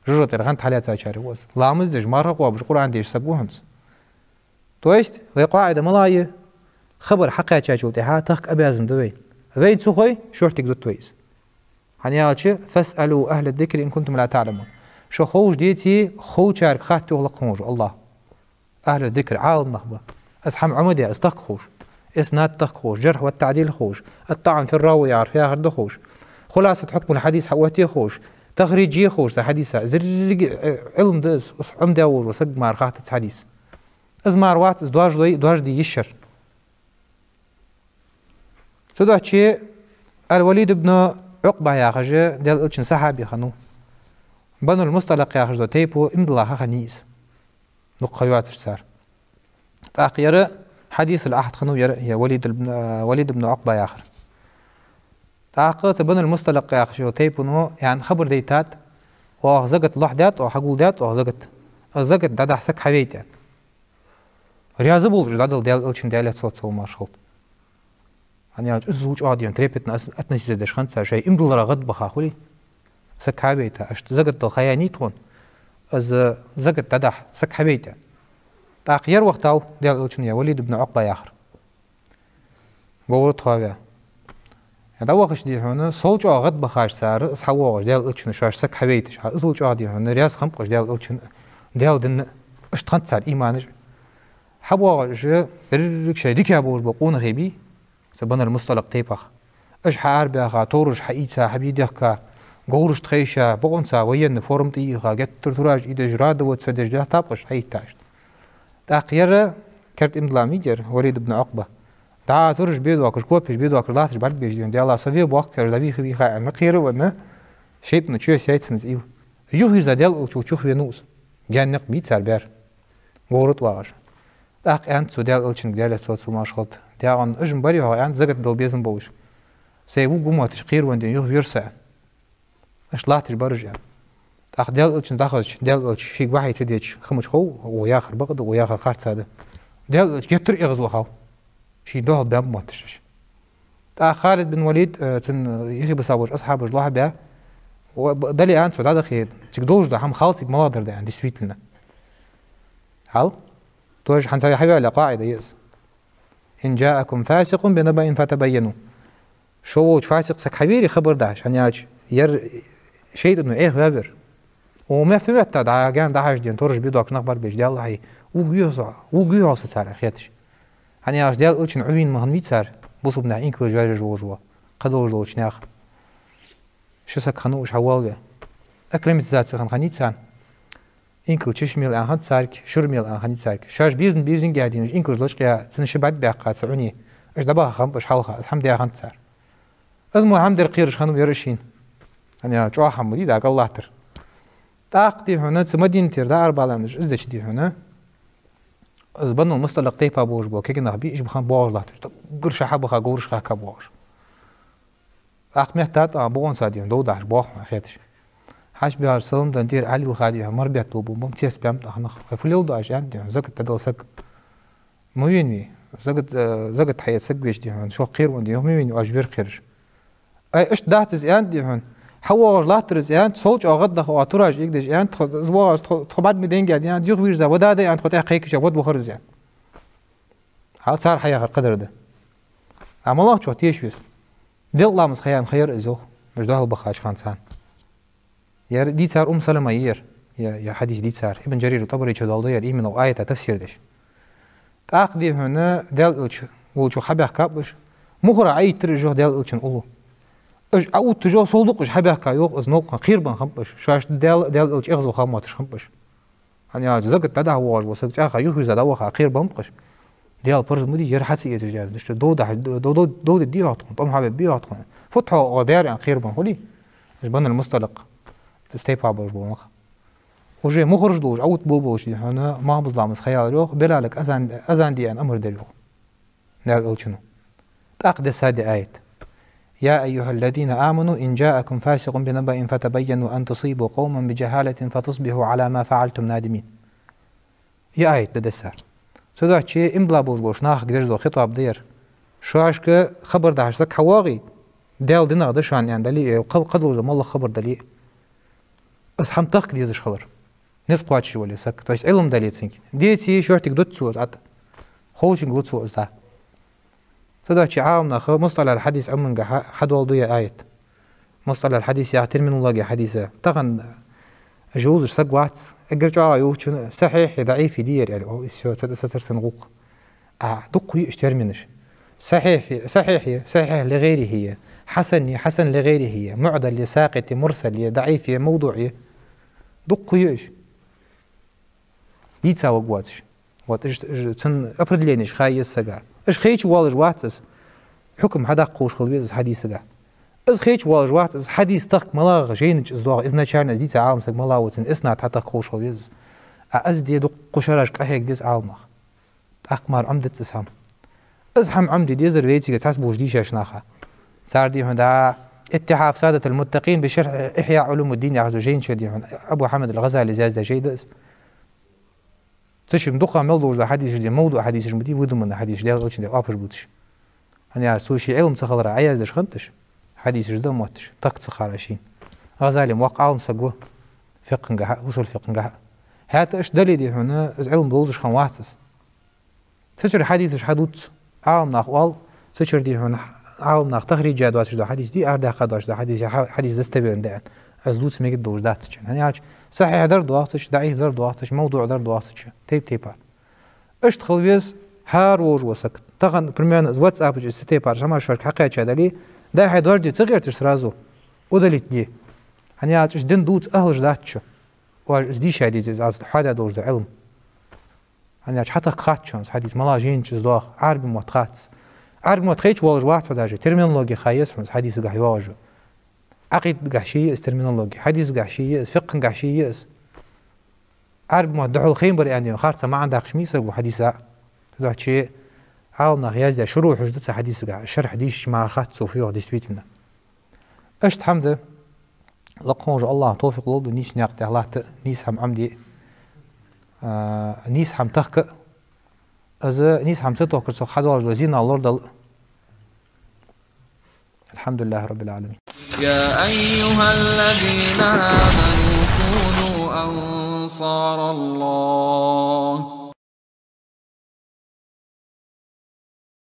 ЖожагӀатера гӀанд хьалаьцачарех ва из. Ламаз деш, марха кхобаш, Къуръан дешаш саг ва хӀанз. То есть вай къаӀида малагӀа я: хабар хьакхаьчачул тӀехьагӀа тахка обязан да вай. Вайна ца хой, шортига дут вай из. ХӀана аьлча: «فاسألوا أهل الذكر إن كنتم لا تعلمون». Шо ховш деце, ховчарга хатта, йоах лакха волча АллахӀа. أهل الذكر Ӏаламнах ба. Из хӀама Ӏомадаь, из тахка ховш, иснад тахка ховш, джархӀ ва таӀдил ховш, ат-таӀан фи р-равий яхар фу яхар да ховш, хуласат хьукмул хьадис хьаоттае ховш, тахридж е ховш цу хьадиса, зеррига, э, Ӏилма да из, из Ӏомадаь волаш вола саг мара хаттац хьадис. Из мара вац из доаржаде, доаржаде йиш яр. Цудухьа Ал-Валид ибн Ӏукъба яхаш Даьла Элчан сахьаби хиннав. Банул Мусталакъ яхаш дола тайпа иман дилла ха хиннай из. Дукха ха йоацаш цар. ТӀаккха ер хьадисул ахьад хиннав ер, ер Валид ибн, Валид ибн Ӏукъба яхар. ТӀаккха цу Банул Мусталакъ яхача тайпано, яӀни, хабар дайтад: «Оаха закат лохьадаьд, оаха хьагулдаьд, оаха закат. Из закат дӀадахьа саг хьавейта». Раьза болаш дӀадала Даьла Элчан, Даьлера салот-салам хилда. ХӀана аьлча иззал чӀоагӀа, дий хьона, трепетно ас-, относиться деш хиннад цар, шоай иман диллара гӀадбаха хуле. Саг хьавейта, иштта закат дала ха яьннай тхона, из закат дӀадахьа саг хьавейта. ТӀаккха ер вахийтав Даьла Элчано ер Валид ибн Ӏукъба яхар. Говра тхо ваь. Ер дӀавахача, дий хьона, иззал чӀоагӀа гӀадбахаш цар, из хьавоагӀаш Даьла Элчано шоаш саг хьавейташ. Хьа иззал чӀоагӀа, дий хьона, раьза хиннаб-кх уж Даьла Элчан, Даьла дина, иштта хиннад цар иманаш. ХьабоагӀаш уж, берригаш шоай дика болаш бола къонахий бий, цу Банул Мусталакъ тайпах. Уж хьаарабаьха, товраш хьаийца, хьабийдехка, говраш тхайша, бокъонца военный форма тӀайийха, геттара тураш ийдеш, радоваться деш, дехьтаб-кх уж хьаийттача. ТӀаккха ер керда иман дилла ма йий ер Валид ибн Ӏукъба. ДӀа тураш бе доаккхаш, копеш бе доаккхаш латташ бӀаргабайча, дий хьона, Даьла, со ве боахк, кхераш дӀавийха-вийха аьнна, кхера а венна, шайтӀано чу а сецна из уйла. Юхавийрза Даьла Элча чу венав из. Гаьна никъ бий цар баьр. Говра тӀа вагӀаш. ТӀаккха аьннад цо Даьла Элчанга, Даьлера салот-салам хилда: «ДаьгӀан, уж-м бар, йоах, аьннад, закат дала безам болаш. Сай вувргва мотташ кхеравенна, дий хьона, юхавийр со», аьнна. Иштта латташ бар уж, аьнна. ТӀаккха Даьла Элчанца дӀахезача, Даьла Элча шийга вахьи ца деча хӀамаш хов, укхо яхар бакъ да, укхо яхар харц да. Даьла Элча геттара эгӀазвахав, шийна духьал баьнна мотташ уж. ТӀаккха Халид бин Валид, э, цун, э, юхебиса болча асхьабаша лохьабаь, ва-, б-, дале, аьннад цо, дӀадахе, цига долаш дола хӀама хала цига малагӀа дар да, аьнна, действительно. Хьал? Тоже хӀанз хьаваьнна къаӀида я из. «إن جاءكم فاسق بنبإ فتبينوا». Шо волча фасикъ саг хьавере хабар дахьаш, хӀана аьлча ер шайтӀано Ӏехаваь вар. Укхо мел фу веттад, дӀа гаьна дӀахьежа, дий хьона, товраш бе доаккхаш нах бӀаргабайча, Даьла, хьай, вувргвий-хьогӀ со, вувргвий-хьогӀ со царех хеташ. ХӀана аьлча Даьла Элчан Ӏовийна ма хиннавий цар, бусалба наьха инкалаш йоажаш волаш вола, кхыдолаш долча наьха. Ши саг хиннав уж хьавоалаваь. Акклиматизаци хинна хиннай царна. Инкал чуш мел аьнна хиннад царга, шура мел аьнна хиннай царга. Шоаш безам-безамга, дий хьона, уж инкалаш лочкъаяь, цун ши бӀарг баьккха цу Ӏуне. Уж дӀабаха хиннаб уж хьалха, из хӀама даь хиннад цар. Из мо хӀама дар кхераш хиннав ер шийна. ХӀана аьлча чӀоагӀа хӀама ма дий дӀакъал латтар. ТӀаккха, дий хьона, цу Мадинатера дӀаарабалале уж из деча, дий хьона, из Банул Мусталакъ тайпа болаш бола кегий нах бий, уж бахьан боагӀаш латташ. Даггара ша хьабаха, говраш хьакха боагӀаш. ТӀаккха меттад, а, бокъонца, дий хьона, дов дахьаш боагӀа хьона хеташ. Хьачубаьхаш, салам денна, тӀера Ӏолелха, дий хьона, мара бетта болаш ба, цецбаьннаб тӀаккха нах. Вай фу леладу оаш, аьннад, дий хьона, закат дӀадала саг ма венавий. Закат, э, закат хьаэца саг веце, дий хьона, шох кхеравенна, дий хьона, ма венавий оаш вер кхераш. Ай, иштта дац из, аьннад, дий хьона. ХьавоагӀаш латтар из, аьннад, иззал чӀоагӀа гӀаддаха, оаха тураш ийгдеш, аьннад, тхо, из воагӀаш, тхо, тхо бӀарг ма денгех, аьннад, юхавийрза, вадада, аьннад, тхо тӀехьа кхайкача, вад вахар из, аьннад. Хьал цар хьаяхар кхыдар да. А малагӀчох теша веза? Делкъа ламаза ха яьнна ха яр из, йоах, уж духьал бахача хана царна. Ер дийцар Умму Салама я ер, ер, ер хьадис дийцар. Ибн Джарир ат-ТӀабари чу доаладу ер, именно укх аята тафсир деш. ТӀаккха, дий хьона, Даьла Элча волча хьабаьхкаб уж. Мухьара Ӏоийттар уж, йоах, Даьла Элчан уллув. Уж Ӏоувтташ, йоах, сов дукха уж хьабаьхка, йоах, из новкъа хана кхерабенна хиннаб уж. Шоашта Даьла, Даьла Элча эгӀазваха мотташ хиннаб уж. ХӀана аьлча закат дӀадахьа воагӀаш вола саг цӀаьхха юхавийрза дӀаваха кхерабеннаб-кх уж. Даьла парз ма дий ер хьа ца эцаш, аьнна. Иштта дов дахьа, дов, дов, дов дергдий-хьогӀ тхона, тӀом хьабергбий-хьогӀ тхона. Фуд-хьогӀ оаха даьр, аьнна, кхерабенна хулий. Уж Банул Мусталакъ, цу тайпа болаш бола нах. Уже мухьараш долаш, Ӏоувтта болабелча, дий хьона, малхбуза ламаза ха яьлар, йоах, Билалага азан, азан де, аьнна, амар даьр, йоах, Даьла Элчано. ТӀаккха дессад ер аят. يا أيها الذين آمنوا إن جاءكم فاسق بنبأ فتبينوا أن تصيبوا قوما بجهالة فتصبحوا على ما فعلتم نادمين. Ер аят да дессар. Цудухьа иман дилла болаш болча нахага деш дола хитаб да ер. Шоашка хабар дахьаш саг хьавоагӀе, Даьла динах да шоана аьнна дале, э, кхы-, кхыдола моллагӀа хабар дале, из хӀама тахка дезаш хилар. Низ кхоачаш вале саг. То есть Ӏилма дале цунга. Деце шортига дут цо из Ӏад. Ховчунга лу цо из дӀа. Цудухьа Ӏаламнаха мустӀалахӀал хьадис Ӏилманга хьа-, хьадоаладу ер аят. МустӀалахӀал хьадис яха терминология хьадиса. Тахан жузаш саг вац, эггара чӀоагӀа йолчун сахьихь е даӀиф е дий ер аьле, о, и всё, цу тӀа сацарсан гӀулакх. А, дукха я уж терминаш. Сахьихь е, сахьихь е, сахьихь ли гӀайрихӀи е, хьасан е, хьасан ли гӀайрихӀи е, муӀдал е, сакъит е, мурсал е, даӀиф е, мавдуӀ е. Дукха я уж. Дийца варгвоацаш. Вот, уж, уж, цун определенеш ха еза сага. Уж хайча воалаш вац из, хьукам хьадаккха ховш хила веза из хьадисага. Из хайча воалаш вац из, хьадис тахка малагӀа жайна чу из доагӀа, изначально из дийца Ӏалам саг малагӀа ва, цун иснад хьатахка ховш хила веза из. А из де дукха шераш къахьега деза Ӏаламнаха. ТӀаккха мара Ӏомадац из хӀама. Из хӀама Ӏомаде дезар вайцига цхьацца болча дийшача наха. Цар дий хьона да «Иттихьаф Садатил Муттакъин би шархь Ихья Ӏулумуддин» яхача жайна чу дий хьона Абу Хьамид ал-ГӀазалис яздаь жай да из. Цу чу дукха мел долаш да хьадисаш дий, мавдуӀ хьадисаш ма дий, выдуманный хьадисаш, Даьла Элчан духьа оапаш бувцаш. ХӀана аьлча цо ший Ӏилма ца хилара Ӏояздеш хиннад уж, хьадисаш да мотташ, тахка ца хилара шийна. ГӀазали воккха Ӏалам саг ва, фикъхӀагахьа, усул фикъхӀагахьа. ХӀаьта иштта дале дий хьона, из Ӏилма довзаш хиннавац из. Цу чура хьадисаш хьадувц, Ӏаламнаха оал, цу чура дий хьона, Ӏаламнаха тахриж даь доацаш дола хьадис дий, арадаьккха доацаш дола хьадис, хьа-, хьадис достоверный да аьнна. Из дувца мегаш долаш дац цу чу. ХӀана аьлча сахьихь дар доагӀа цу чу, даӀиф дар доагӀа цу чу, мавдуӀ дар доагӀа цу чу, тайп-тайпара. Иштта хила веза хӀара волаш вола саг. Тахан, примерно, из WhatsApp чу из цу тайпара хӀамаш шоашка хьакхаьча дале, дӀа-хьа доаржаде ца гӀерташ сразу удалить де. ХӀана аьлча уж дин дувца ахӀлаш дац шо. Оаш из дийша деза, из аз хьоадаь долаш дола Ӏилма. ХӀана аьлча хьатахка хац шоана из хьадис, малагӀа жайна чу из доагӀа, Ӏарбий мотт хац. Ӏарбий мотт хайча воалаш вац хьо даже, терминологи ха еза хьона из хьадисагахьа йоагӀаш. Ӏакъидагахьа ший я из терминологи, хьадисагахьа ший я из, фикъхӀагахьа ший я из. Ӏарбий мотт духьал хиннабар аьнна, харца маӀан даккхаш ма йий саго хьадиса. Цудухьа Ӏаламнаха яздаь шурухьаш да цу хьадисагахьа, шархь дийшача мара хац цо фу йоах действительно. Иштта хӀама да, лакха волча АллахӀа товфикъ лолда нийса наькъа тӀа латта, нийса хӀама Ӏомаде, а, нийса хӀама тахка, из нийса хӀама ца тохкар цох хьадоалаш дола зина лорадала. الحمد لله رب العالمين. يا أيها الذين آمنوا كونوا أنصار الله.